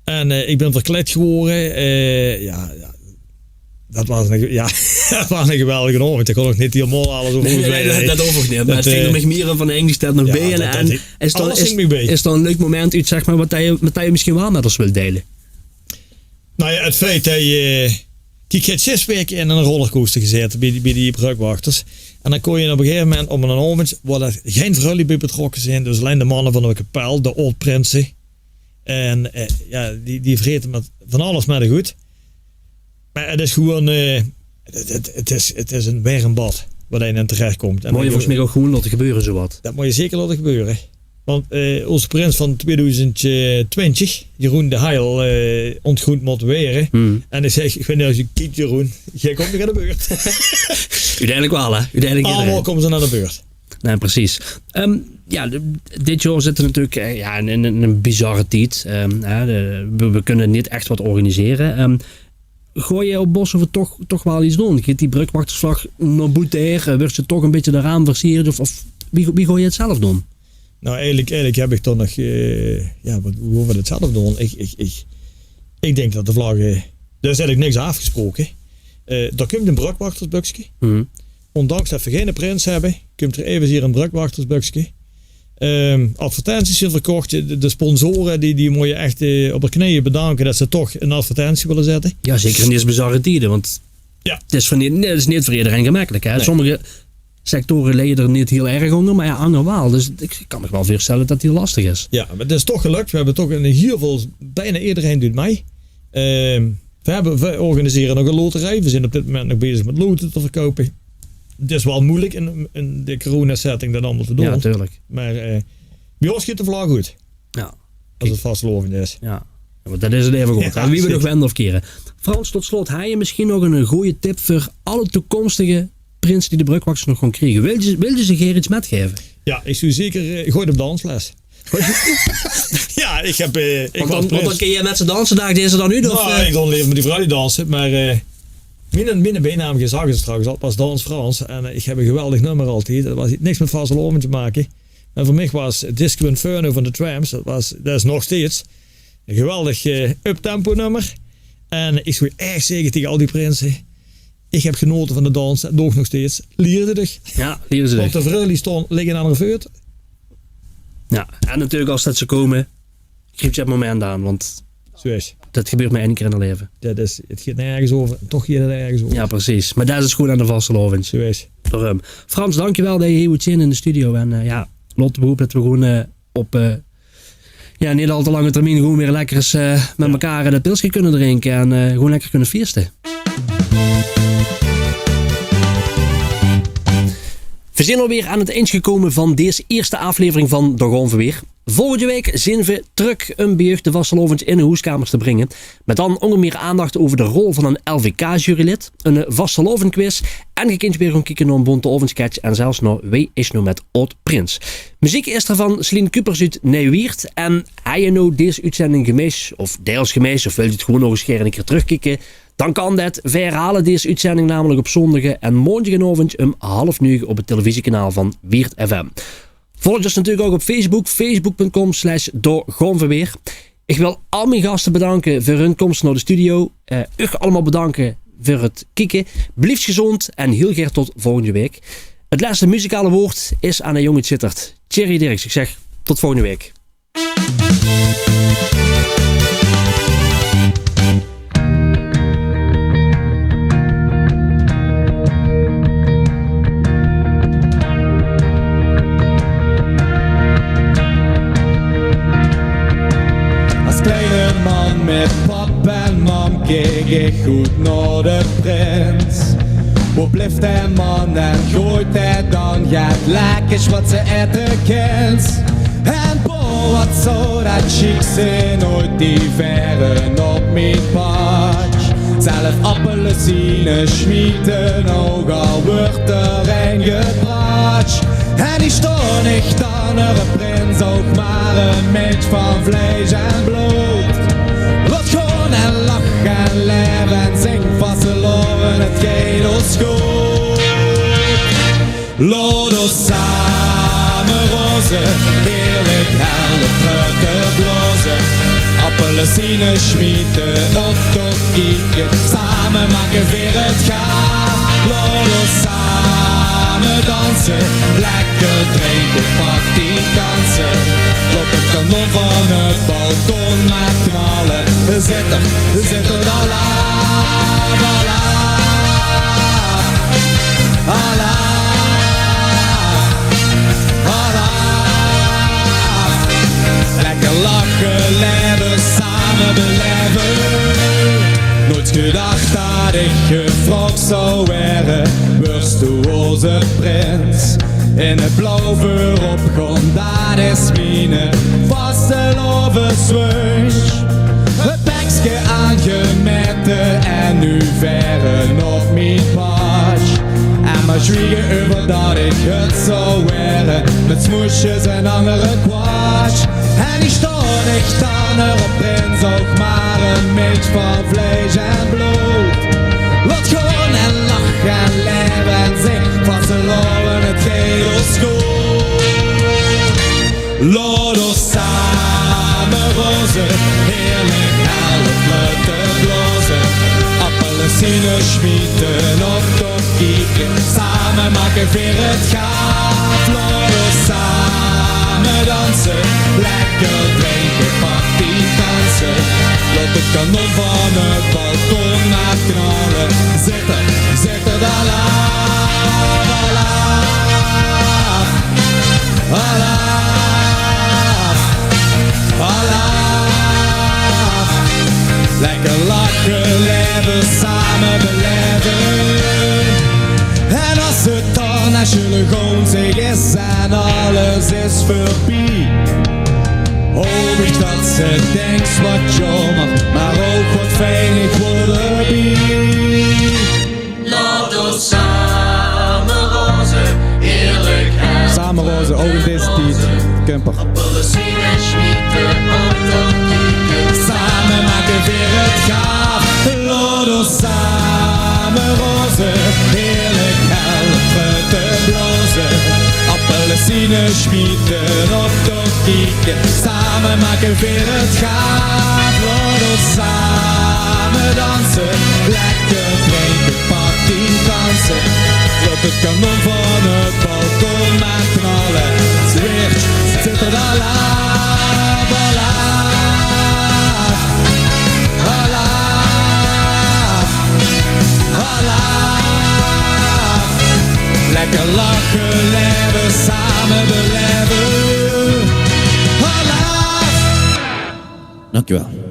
En, eh, ich bin verkleid gewore. Eh, jao, jao. Det waas ein, jao, det waas ein geweldige aovend. Ich kós nog neet hielemaol alles euver oet weide. Nae, det hoof ouch neet. Mer 't, eh, ging d'r mich mier óm van, hingk dich det nog bie. En, en is d'r, is, is d'r ein leuk moment oet, zeg mer, waat det ge, waat det ge mesjien waal mit ós wilt deile? Nou jao, 't feit det ge, eh, kiek, ge höb zes waeke in ein rollercoaster gezaete bie die, bie die Brökwachters. En dan kóms se op ein gegaeve moment op einen aovend, wo d'r gein vrouwluuj bie betrokke zeen, dus allein de manne van de kapel, de aod-prinse. En, eh, jao, die, die vraete mit van alles mit dich oet. Mer 't is gewoon, eh, 't, 't, 't is, 't is ein werm bad wo-in se terechkóms. En det mót ge volges mich ouch gewoon laote gebeure, zoewaat. Det mót ge zeker laote gebeure. Want, eh, ózze prins van tweedoezend twintjig, Jeroen de Heil, eh, óntgroend mót waere. En ich zèk, ich weit neet of se kieks, Jeroen, gae kómp nog aan de beurt. Oeteindelik waal, hè? Oeteindelik iederein. Allemaol kómme ze aan de beurt. Nae, precies. Ehm, jao, de, dit jaor zitte v'r natuurlik, eh, jao, in, in, in ein bizarre tied. Ehm, hè, de, v'r, v'r kónne neet ech get organisere. Ehm, gaon geer op Boshoeve toch, toch waal get doon? Geit die Brökwachtersvlag nao boete, eh, wuuertj ze toch ein bietje d'raam versierd? Of, of wie, wie gaon geer 't zelf doon? Nou, eigelik, eigelik höb ich toch nog, eh, jao, waat, wie gaon v'r det zelf doon? Ich, ich, ich, ich dink det de vlag, eh, d'r is eigelik niks aafgesproke. Eh, d'r kump ein Brökwachtersbökske. Óndanks det v'r geine prins höbbe, kump d'r eveneens ein Brökwachtersbökske. Ehm, advertenties zeen verkoch. De, de sponsore, die, die mót ge ech, eh, op de kneje bedanke det ze toch ein advertentie wille zètte. Jao, zeker in dees bizarre tiede, want 't is veur neet, 't is neet veur ederein gemekkelik, hè. Nae. Sommige sectore lije d'r neet hiel erg ónger, mer jao, anger waal. Dus ich kan mich waal veurstelle det 't hiel lastig is. Jao, mer 't is toch gelök. V'r höbbe toch ein hiel väöl, bienao ederein duit mei. Ehm, v'r höbbe, v'r organisere nog ein loterie. V'r zeen op dit moment nog bezig mit lote te verkoupe. 't Is waal meujelik in, in de coronasetting det allemaol te doon. Jao, natuurlik. Mer, eh, bie ós geit de vlag oet. Jao. Es 't vastelaovend is. Jao. Jao, want det is 't eve good, hè? Wie v'r 't ouch wende of kiere. Frans, tot slot, höbs se mesjien nog ein, ein gooje tip veur alle toekomstige prinse die de Brökwachters nog gaon kriege? Wils se, wils se ze gaer get mitgaeve? Jao, ich zou zeker, eh, gaot op dansles. Jao, ich höb, eh, ich... Want dan, want dan kins se mit ze danse, daag, dees se dan noe, of, eh? Ich doon leever mit die vrouwluuj danse, mer, eh, miene, miene bienaam, ge zag 't straks al, waas Dans Frans. En, eh, ich höb ein geweldig nummer altied. Det waas niks mit vastelaovend te make. En veur mich waas Disco Inferno van de Tramps, det waas, det is nog steeds ein geweldig, eh, uptempo nummer. En ich zou ech zègke taenge al die prinse: ich höb genaote van 't danse, doon ich nog steeds. Lier ze dich. Jao, lier ze dich. Want de vrouwluuj staon, ligke aan häör veut. Jao, en natuurlik es det ze kómme, griep ze 't moment aan, want det gebeurtj mer eine kier in 't laeve. Det is, 't geit nörges euver, en toch geit 't örges euver. Jao, precies. Mer det is 't sjoen aan de vastelaovend. Zoe is 't. Daorum. Frans, dankjewel det se hie woots zeen in de studio. En, eh, jao, laote v'r hope det v'r gewoon, eh, op, eh, Ja, neet al te lange termien gewoen weer lekker ens, eh, mèt mekaar e pilske kinne drinke en, eh, gewoen lekker kinne fieëste. Veer zeen alweer aan 't indj gekómme van dees ierste aaflevering van Dao gaon veer weer. Volgendje waek zeen veer trök um bie uch de vastelaovendj in de hoeskamers te bringe. Mèt dan ónger mier aandach euver de rol van e L V K-jurylid, 'n vastelaovendjquiz en geer kintj weer goon kieke nao 'n bónte aovendjsketsj en zelfs nao Wee is noe mèt aod-prins. Meziek is d'r van Celine Cupers oet Nij-Wieërt. En hejje noe dees oetzending gemis, of deils gemis, of wiltj geer 't gewoen nog ens gaer 'ne kier trökkieke, dan kan det. Veer herhaole dees oetzending namelik op zóndige en maondjegenaovendj um half nuge op 't televisiekanaal van Wieërt FM. Volg ós natuurlik ouch op Facebook, facebook punt com slash dao gaon veer weer. Ich wil al mien gaste bedanke veur hun kóms nao de studio. Eh, uch allemaol bedanke veur 't kieke. Blief gezóndj en hiel gaer tot volgendje waek. 't Lèste muzikale waord is aan de jóng oet Zitterd, Thierry Dirks. Ich zègk tot volgendje waek. As kleine man mèt pap en mam keek ich good nao de prins. Wo blief dae man en gooit dae dan get lekkers wat ze aete kins? En boah, wat zou det sjiek zeen, ooit die vere op mien paadj. Zelf appelsiene smiete, ouch al wuuertj d'r ein gebraadj. En hie staon ich dan, eure prins, ouch mer e mins van vleis en blood. Laot gaon en lach en laef en zing vastelaovend, 't geit ós good. Laot ós same roze, heerlik hel de fluit te blaoze. Appelsiene smiete, op toch kieke, same make veer 't gaaf. Laot ós same danse, lekker drinke, party danse. Laot 't kanon van 't balkon mer knalle. Zitterd, Zitterd, alaaf, alaaf. Alaaf, alaaf. Lekker lache, laeve, same belaeve. Noeats gedach det ich gevraog zou waere: weurs doe ózze prins? In 't blauw veurop gaon, det is miene vastelaoveswunsj. 't Pekske aangemete en noe vere op mien paadj. En mer zwiege euver det ich 't zou waere, mèt smoesjes en anger kwaatsj. En hie staon ich dan, eure prins, ouch mer e mins van vleis en blood. Laot gaon en lach en laef en zing vastelaovend, 't geit ós good. Laot ós same roze, heerlik hel de fluit te blaoze. Appelsiene smiete, op toch kieke, same make veer 't gaaf. Laot ós same danse, lekker drinke, party danse. Laot 't kanon van 't balkon mer knalle. Zitterd, Zitterd, alaaf, alaaf. Alaaf, alaaf. Lekker lache, laeve, same belaeve. En as 't dan eenmaol gónzig is en alles is veurbie, haop ich det se dinks: wat jaomer, mer ouch wat fijn, ich waor d'rbie. Laot ós same roze, heerlik hel. Same roze, ouch in deze tied. Kumper. Appelsiene smiete, op toch kieke. Same make veer 't gaaf. Laot ós same roze, heerlik hel de fluit te blaoze. Appelsiene smiete, op toch kieke. Same make veer 't gaaf. Laot ós same danse, lekker drinke, party danse. Laot 't kanon van 't balkon mer knalle. Zwitser, Zitterd, alaaf, alaaf. Alaaf, alaaf. Lekker lache, laeve, same belaeve. Alaaf, Dank u wel.